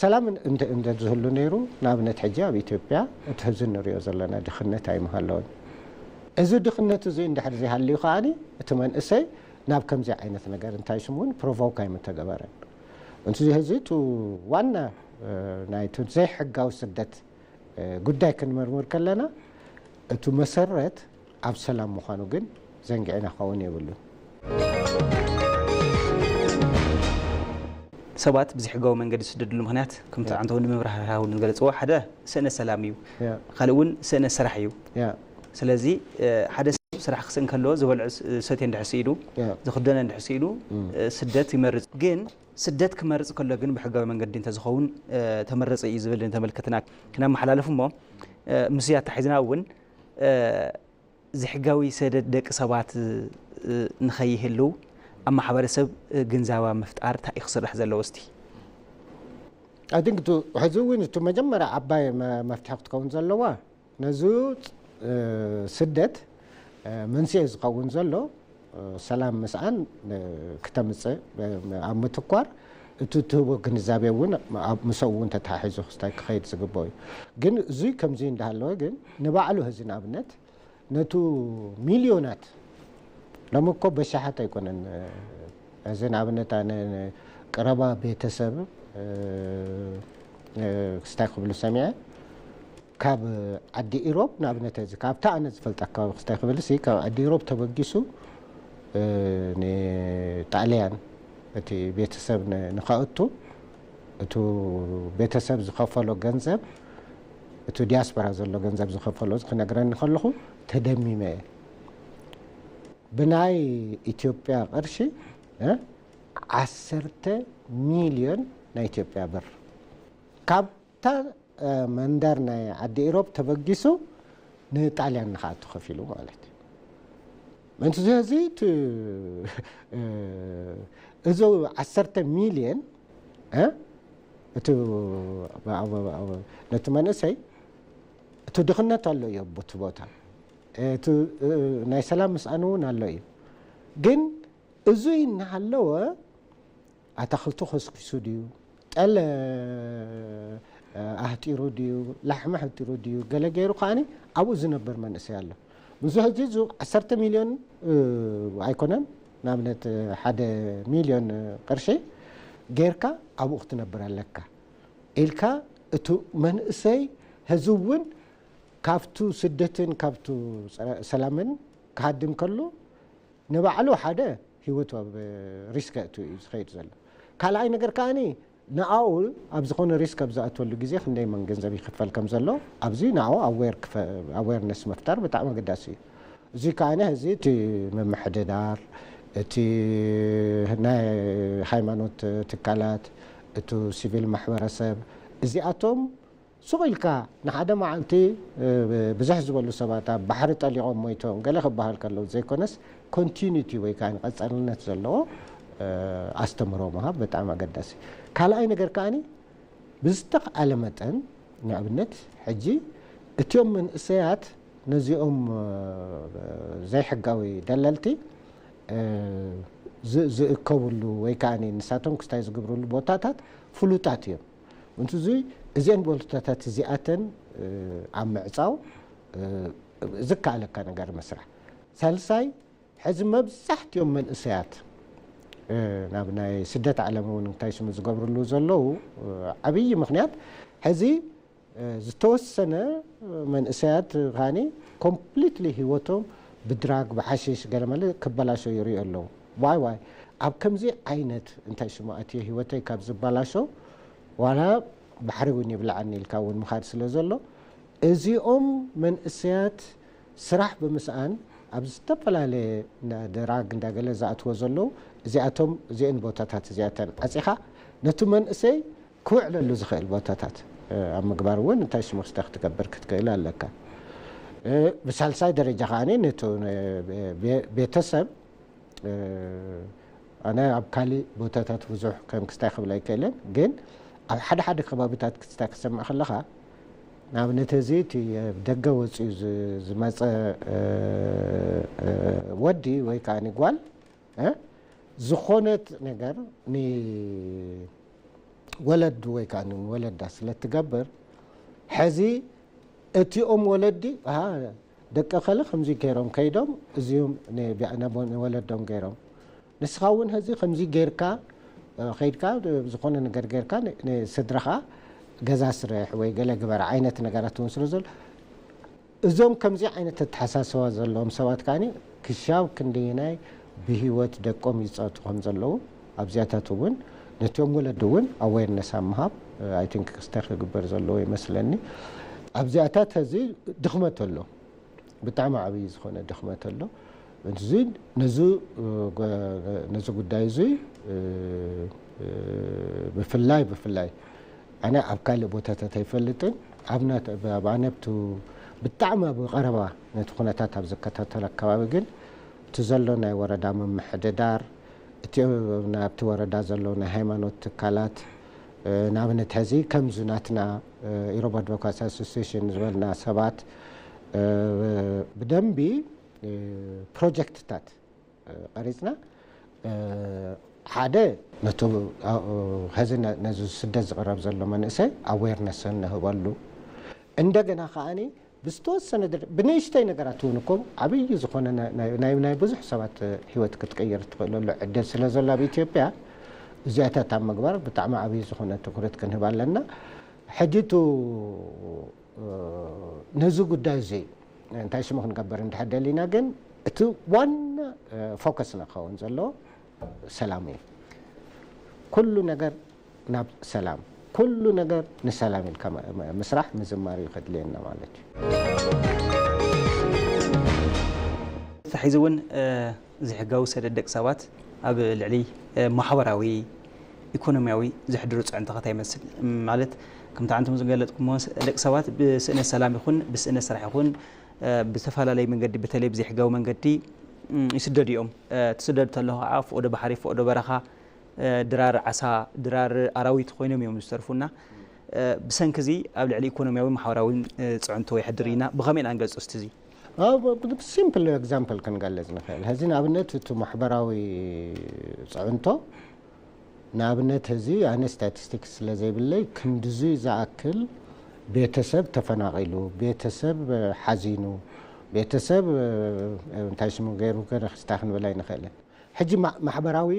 ሰላም እንተዝህሉ ነይሩ፣ ንኣብነት ሕጂ ኣብ ኢትዮጵያ እቲ ሕዚ ንሪኦ ዘለና ድኽነት ኣይምሃለወን። እዚ ድኽነት እዚ እንድሕር ዘይሃልዩ ከዓኒ እቲ መንእሰይ ናብ ከምዚ ዓይነት ነገር እንታይ ሽም እውን ፕሮቮክ ኣይምተገበረን። እንስዚ ሕዚ እቲ ዋና ናይቲ ዘይሕጋዊ ስደት ጉዳይ ክንምርምር ከለና እቲ መሰረት ኣብ ሰላም ምዃኑ ግን ዘንጊዕና ክኸውን የብሉን። ሰባት ብዘይሕጋዊ መንገዲ ዝስደድሉ ምኽንያት ከምቲ ዓንተ ወንድም መብራህርሃ እውን ዝገለፅዎ ሓደ ስእነ ሰላም እዩ። ካልእ እውን ስእነ ስራሕ እዩ። ስለዚ ሓደ ሰብ ስራሕ ክስእን ከለዎ ዝበልዖ ሰትዮ እንድሕር ስኢኑ ዝኽደነ እንድሕር ስኢኑ ስደት ይመርፅ። ግን ስደት ክመርፅ ከሎ ግን ብሕጋዊ መንገዲ እንተዝኸውን ተመረፀ እዩ ዝብል ንተመልከትና ክነመሓላልፍ እሞ ምስ ኣተሓሒዝና እውን ዘይሕጋዊ ሰደድ ደቂ ሰባት ንኸይህልው ኣብ ማሕበረሰብ ግንዛባ ምፍጣር እንታይ እዩ ክስራሕ ዘለዎ እስቲ? I think ሕዚ እውን እቲ መጀመርያ ዓባይ መፍትሒ ክትከውን ዘለዋ ነዚ ስደት መንስኤ ዝኸውን ዘሎ ሰላም ምስኣን ክተምፅእ ኣብ ምትኳር እቲ ትህቦ ግንዛቤ እውን ምስኡ እውን ተተሓሒዙ ክስታይ ክኸይድ ዝግበኦ እዩ። ግን እዙይ ከምዚ እንዳሃለወ ግን ንባዕሉ ህዚ ንኣብነት ነቱ ሚልዮናት ሎም እኮ በሻሓት ኣይኮነን። እዚ ንኣብነት ኣነ ቀረባ ቤተሰብ ክስታይ ክብሉ ሰሚዐ ካብ ዓዲ ኢሮብ ንኣብነት እዚ ካብታ ኣነ ዝፈልጣ ኣካባቢ ክስታይ ክብል ሲ ካብ ዓዲ ኢሮብ ተበጊሱ ንጣልያን እቲ ቤተሰብ ንኸእቱ እቱ ቤተሰብ ዝኸፈሎ ገንዘብ እቱ ዲያስፖራ ዘሎ ገንዘብ ዝኸፈሎ ክነግረኒ ከለኹ ተደሚመ እየ። ብናይ ኢትዮጵያ ቅርሺ ዓሰርተ ሚልዮን ናይ ኢትዮጵያ ብር ካብታ መንደር ናይ ዓዲ ኢሮብ ተበጊሱ ንጣልያን ንኸኣቱ ከፊሉ ማለት እዩ። ምእንቲ እዚ እዚ እቲ እዚ ዓሰርተ ሚልዮን እቲ ነቲ መንእሰይ እቲ ድኽነት ኣሎ እዩ ኣብቲ ቦታ ናይ ሰላም ምስኣን እውን ኣሎ እዩ። ግን እዙይ እናሃለወ ኣታኽልቱ ከስኪሱ ድዩ፣ ጠለ ኣህጢሩ ድዩ፣ ላሕሚ ኣህጢሩ ድዩ፣ ገለ ገይሩ ከዓኒ ኣብኡ ዝነብር መንእሰይ ኣሎ። ምስዚ ሕዚ እዚ ዓሰርተ ሚልዮን ኣይኮነን፣ ንኣብነት ሓደ ሚልዮን ቅርሺ ጌርካ ኣብኡ ክትነብር ኣለካ ኢልካ፣ እቱ መንእሰይ ሕዚ እውን ካብቱ ስደትን ካብቱ ሰላምን ክሃድም ከሎ ንባዕሉ ሓደ ህይወቱ ኣብ ሪስክ ኣእትዩ እዩ ዝኸይድ ዘሎ። ካልኣይ ነገር ከዓኒ ንኣኡ ኣብ ዝኾነ ሪስክ ኣብ ዝኣትወሉ ግዜ ክንደይ መን ገንዘብ ይኽፈል ከም ዘሎ ኣብዚ ንኣኡ ኣዌርነስ ምፍጣር ብጣዕሚ ኣገዳሲ እዩ። እዚ ከዓኒ እዚ እቲ ምምሕድዳር፣ እቲ ናይ ሃይማኖት ትካላት፣ እቲ ሲቪል ማሕበረሰብ እዚኣቶም ሱቕ ኢልካ ንሓደ መዓልቲ ብዝሕ ዝበሉ ሰባት ኣብ ባሕሪ ጠሊቖም ሞይቶም ገለ ክበሃል ከለዉ ዘይኮነስ ኮንቲኒቲ ወይ ከዓ ቀፃልነት ዘለዎ ኣስተምህሮ ምሃብ ብጣዕሚ ኣገዳሲ። ካልኣይ ነገር ከዓኒ ብዝተኽኣለ መጠን ንኣብነት ሕጂ እቲኦም መንእሰያት ነዚኦም ዘይሕጋዊ ደለልቲ ዝእከብሉ ወይ ከዓ ንሳቶም ክስታይ ዝግብርሉ ቦታታት ፍሉጣት እዮም። እንትዙይ እዚአን ቦታታት እዚኣተን ኣብ ምዕፃው ዝከኣለካ ነገር ምስራሕ። ሳልሳይ ሕዚ መብዛሕትኦም መንእሰያት ናብ ናይ ስደት ዓለም እውን እንታይ ሽሙ ዝገብርሉ ዘለዉ ዓብዪ ምክንያት ሕዚ ዝተወሰነ መንእሰያት ካኒ ኮምፕሊትሊ ህይወቶም ብድራግ ብሓሽሽ ገለመለ ክበላሸው ይሪኦ ኣለዉ። ዋይ ዋይ ኣብ ከምዚ ዓይነት እንታይ ሽሙ ኣትየ ህይወተይ ካብ ዝበላሸው ዋላ ባሕሪ እውን ይብልዓኒ ኢልካ እውን ምኻድ ስለ ዘሎ እዚኦም መንእሰያት ስራሕ ብምስኣን ኣብ ዝተፈላለየ ድራግ እንዳገለ ዝኣትዎ ዘለዉ እዚኣቶም እዚአን ቦታታት እዚኣተን ዓፂኻ ነቲ መንእሰይ ክውዕለሉ ዝኽእል ቦታታት ኣብ ምግባር እውን እንታይ ሽሙ ክስተ ክትገብር ክትክእል ኣለካ። ብሳልሳይ ደረጃ ከዓ ነቲ ቤተሰብ ኣነ ኣብ ካሊእ ቦታታት ብዙሕ ከም ክስታይ ክብል ኣይክእልን፣ ግን ኣብ ሓደ ሓደ ከባቢታት ክስታይ ክትሰምዕ ከለኻ ንኣብነት እዚ እቲ ደገ ወፂኡ ዝመፀ ወዲ ወይ ከዓ ጓል ዝኾነት ነገር ንወለዱ ወይ ከዓ ንወለዳ ስለ ትገብር ሕዚ እቲኦም ወለዲ ደቂ ከለ ከምዚ ገይሮም ከይዶም እዚኦም ንወለዶም ገይሮም ንስኻ እውን ሕዚ ከምዚ ጌርካ ከይድካ ዝኾነ ነገር ጌርካ ንስድራኻ ገዛ ስርሕ ወይ ገለ ግበር ዓይነት ነገራት እውን ስለ ዘሎ እዞም ከምዚ ዓይነት ኣተሓሳስባ ዘለዎም ሰባት ከዓኒ ክሻብ ክንደየናይ ብህይወት ደቆም ይፀቱ ከም ዘለዉ ኣብዚኣታት እውን ነቲኦም ወለዲ እውን ኣዌርነስ ኣብ ምሃብ ኣይ ቲንክ ክስተ ክግበር ዘለዎ ይመስለኒ። ኣብዚኣታት ሕዚ ድኽመት ኣሎ፣ ብጣዕሚ ዓብዪ ዝኾነ ድኽመት ኣሎ። እዚ ነዚ ነዚ ጉዳይ እዚ ብፍላይ ብፍላይ ኣነ ኣብ ካልእ ቦታታት ኣይፈልጥን ኣብናት ኣብኣነብቱ ብጣዕሚ ኣብ ቀረባ ነቲ ኩነታት ኣብ ዝከታተል ኣከባቢ ግን እቲ ዘሎ ናይ ወረዳ ምምሕድዳር እቲ ናብቲ ወረዳ ዘሎ ናይ ሃይማኖት ትካላት ንኣብነት ሕዚ ከምዚ ናትና ኢሮብ ኣድቮካሲ ኣሶሲሽን ዝበልና ሰባት ብደንቢ ፕሮጀክትታት ቀሪፅና ሓደ ነቲ ሕዚ ነዚ ስደት ዝቕረብ ዘሎ መንእሰይ ኣዌርነስ ንህበሉ እንደገና ከዓኒ ብዝተወሰነ ደረ ብንእሽተይ ነገራት እውን እኮ ዓብዪ ዝኾነ ናይ ብዙሕ ሰባት ህይወት ክትቀይር ትኽእለሉ ዕድል ስለ ዘሎ ኣብ ኢትዮጵያ እዚኣታት ኣብ ምግባር ብጣዕሚ ዓብዪ ዝኾነ ትኩረት ክንህብ ኣለና። ሕጂ እቲ ነዚ ጉዳይ እዚ እንታይ ሽሙ ክንገብር እንድሕር ደሊና ግን እቲ ዋና ፎከስ ንኸውን ዘለዎ ሰላም እዩ። ኩሉ ነገር ናብ ሰላም፣ ኩሉ ነገር ንሰላም ኢልካ ምስራሕ ምዝማር እዩ ከድልየና ማለት እዩ። ተታሒዙ እውን ዘይሕጋዊ ሰደድ ደቂ ሰባት ኣብ ልዕሊ ማሕበራዊ ኢኮኖሚያዊ ዘሕድሮ ፅዕንቶኸ እንታይ ይመስል? ማለት ከምቲ ዓንቶም ዝገለፅኩሞ ደቂ ሰባት ብስእነት ሰላም ይኹን ብስእነት ስራሕ ይኹን ብዝተፈላለየ መንገዲ በተለይ ብዘይሕጋዊ መንገዲ ይስደዱ እዮም። ትስደዱ ተለኹ ከዓ ፍቕዶ ባሕሪ ፍቕዶ በረኻ ድራር ዓሳ ድራር ኣራዊት ኮይኖም እዮም ዝተርፉና። ብሰንኪ እዚ ኣብ ልዕሊ ኢኮኖሚያዊ ማሕበራዊ ፅዕንቶ ይሕድር ኢና። ብኸመይ ኢና ንገልፆ እስቲ እዚ? ሲምፕል ኤግዛምፕል ክንገልፅ ንኽእል። ሕዚ ንኣብነት እቲ ማሕበራዊ ፅዕንቶ ንኣብነት ሕዚ ኣነ ስታቲስቲክስ ስለ ዘይብለይ ክንድዚ ዝኣክል ቤተሰብ ተፈናቒሉ፣ ቤተሰብ ሓዚኑ፣ ቤተሰብ እንታይ ሽሙ ገይሩ ገለ ክስታ ክንብል ኣይንኽእልን። ሕጂ ማሕበራዊ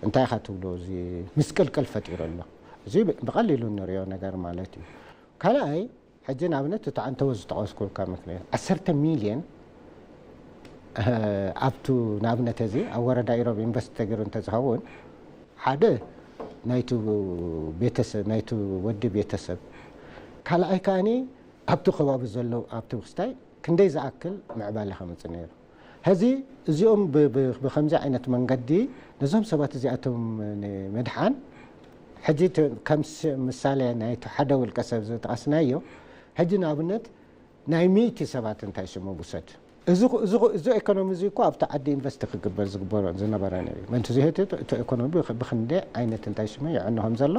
እንታይ ኢኻ ትብሎ እዚ ምስቅልቅል ፈጢሩ ኣሎ። እዚ ብቐሊሉ እንሪኦ ነገር ማለት እዩ። ካልኣይ ሕጂ ንኣብነት እቲ ዓንተወ ዝጠቐስኩልካ ምክንያት ዓሰርተ ሚልዮን ኣብቱ ንኣብነት እዚ ኣብ ወረዳ ኢሮብ ኢንቨስት ተገይሩ እንተዝኸውን ሓደ ናይቱ ቤተሰብ ናይቱ ወዲ ቤተሰብ ካልኣይ ከዓኒ ኣብቲ ከባቢ ዘለዉ ኣብቲ ክስታይ ክንደይ ዝኣክል ምዕባለ ከምፅእ ነይሩ። ሕዚ እዚኦም ብከምዚ ዓይነት መንገዲ ነዞም ሰባት እዚኣቶም ንምድሓን ሕጂ ከም ምሳሌ ናይቲ ሓደ ውልቀ ሰብ ዝጠቐስናዮ ሕጂ ንኣብነት ናይ ሚእቲ ሰባት እንታይ ሽሙ ውሰድ እዚ ኢኮኖሚ እዚ እኮ ኣብቲ ዓዲ ኢንቨስት ክግበር ዝግበሮ ዝነበረ ነይሩ ምእንቲ ዝህት እቲ ኢኮኖሚ ብክንደ ዓይነት እንታይ ሽሙ ይዕንሆም ዘሎ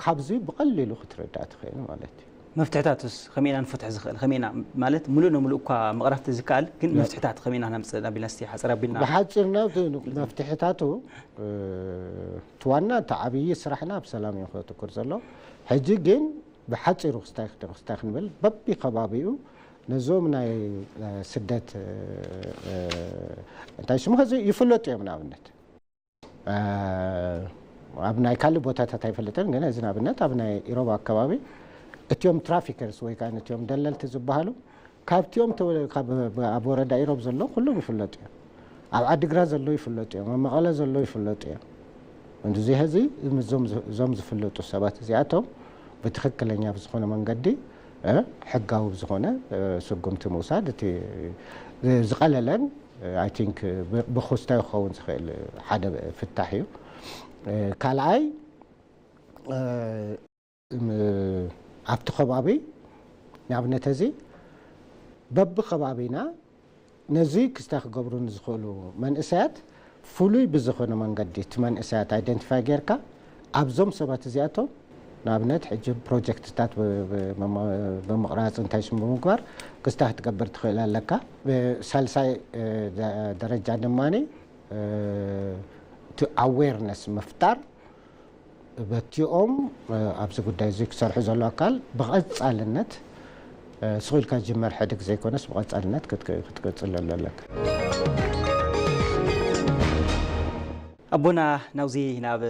ካብዚ ብቐሊሉ ክትርዳእ ትኽእል ማለት እዩ። መፍትሕታቱስ ከመይ ኢና ንፈትሖ ዝኽእል? ከመይ ኢና ማለት ሙሉእ ንሙሉእ እኳ ምቕራፍ ተዝከኣል ግን መፍትሕታት ከመይ ኢና ክነምፅእ ኣቢልና እስቲ ሓፂር ኣቢልና። ብሓፂር ናብ መፍትሕታቱ እቲ ዋና እቲ ዓብዪ ስራሕና ኣብ ሰላም እዩ ከተኩር ዘሎ። ሕጂ ግን ብሓፂሩ ክስታይ ክስታይ ክንብል በቢ ከባቢኡ ነዞም ናይ ስደት እንታይ ሽሙ ሕዚ ይፍለጡ እዮም ንኣብነት ኣብ ናይ ካልእ ቦታታት ኣይፈልጥን ግን እዚ ንኣብነት ኣብ ናይ ኢሮብ ኣከባቢ እቲኦም ትራፊከርስ ወይ ከዓ እቲኦም ደለልቲ ዝበሃሉ ካብቲኦም ኣብ ወረዳ ኢሮብ ዘሎ ኩሎም ይፍለጡ እዮም። ኣብ ዓዲግራት ዘሎ ይፍለጡ እዮም። ኣብ መቐለ ዘሎ ይፍለጡ እዮም። እንድዚ ሕዚ እዞም ዝፍለጡ ሰባት እዚኣቶም ብትኽክለኛ ብዝኾነ መንገዲ ሕጋዊ ብዝኾነ ስጉምቲ ምውሳድ እቲ ዝቐለለን I think ብክስታይ ክኸውን ዝኽእል ሓደ ፍታሕ እዩ። ካልኣይ፣ ኣብቲ ከባቢ፣ ንኣብነት፣ እዚ በቢ ከባቢና ነዚ ክስታይ ክገብሩ ንዝኽእሉ መንእሰያት ፍሉይ ብዝኾነ መንገዲ እቲ መንእሰያት ኣይደንቲፋይ ጌርካ ኣብዞም ሰባት እዚኣቶም፣ ንኣብነት፣ ሕጂ ፕሮጀክትታት ብምቕራፅ እንታይ ሽሙ ብምግባር ክስታይ ክትገብር ትኽእል ኣለካ። ብሳልሳይ ደረጃ ድማ እቲ ኣዌርነስ ምፍጣር፣ በቲኦም ኣብዚ ጉዳይ እዚ ክሰርሑ ዘሎ ኣካል ብቐፃልነት፣ ስቕ ኢልካ ዝጅመር ሕድግ ዘይኮነስ፣ ብቐፃልነት ክትቅፅለሉ ኣለካ። ኣቦና፣ ናብዚ ናብ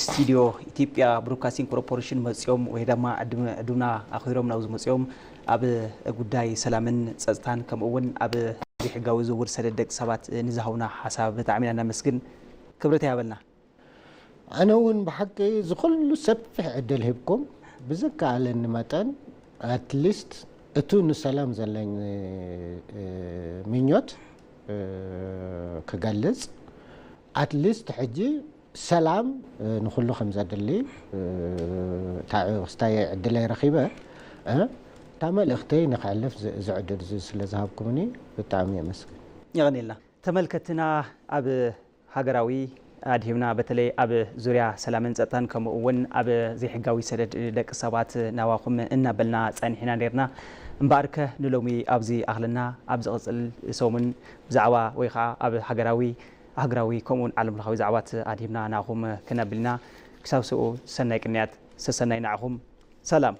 ስቱድዮ ኢትዮጵያ ብሮድካስቲንግ ኮርፖሬሽን መፅኦም ወይ ድማ ዕድመ ዕዱና ኣኽቢሮም ናብዚ መፅኦም፣ ኣብ ጉዳይ ሰላምን ፀፅታን ከምኡ እውን ኣብ ዘይሕጋዊ ዝውውር ሰደድ ደቂ ሰባት ንዝሃቡና ሓሳብ ብጣዕሚ ኢና ነመስግን። ክብረት ይሃበልና። ኣነ እውን ብሓቂ ዝኹሉ ሰፊሕ ዕድል ሂብኩም ብዝከኣለኒ መጠን ኣትሊስት እቱ ንሰላም ዘለኝ ምኞት ክገልጽ፣ ኣትሊስት ሕጂ ሰላም ንኹሉ ከም ዘድሊ፣ ክስታይ ዕድለይ ረኺበ እታ መልእኽተይ ንክሕልፍ ዝዕድል ስለ ዝሃብኩምኒ ብጣዕሚ የመስግን። የቐንየልና። ተመልከትና፣ ኣብ ሃገራዊ ኣድሂብና፣ በተለይ ኣብ ዙርያ ሰላምን ጸጥታን ከምኡ እውን ኣብ ዘይሕጋዊ ሰደድ ደቂ ሰባት ናባኹም እናበልና ጸኒሕና ነርና። እምበኣርከ ንሎሚ ኣብዚ ኣኽለና፣ ኣብ ዝቕጽል ሰሙን ብዛዕባ ወይ ኸዓ ኣብ ሃገራዊ ኣህግራዊ ከምኡውን ዓለም ለኻዊ ዛዕባት ኣድሂብና ናኹም ክነብል ኢና። ክሳብ ስኡ ሰናይ ቅንያት፣ ሰሰናይ ንዓኹም። ሰላም።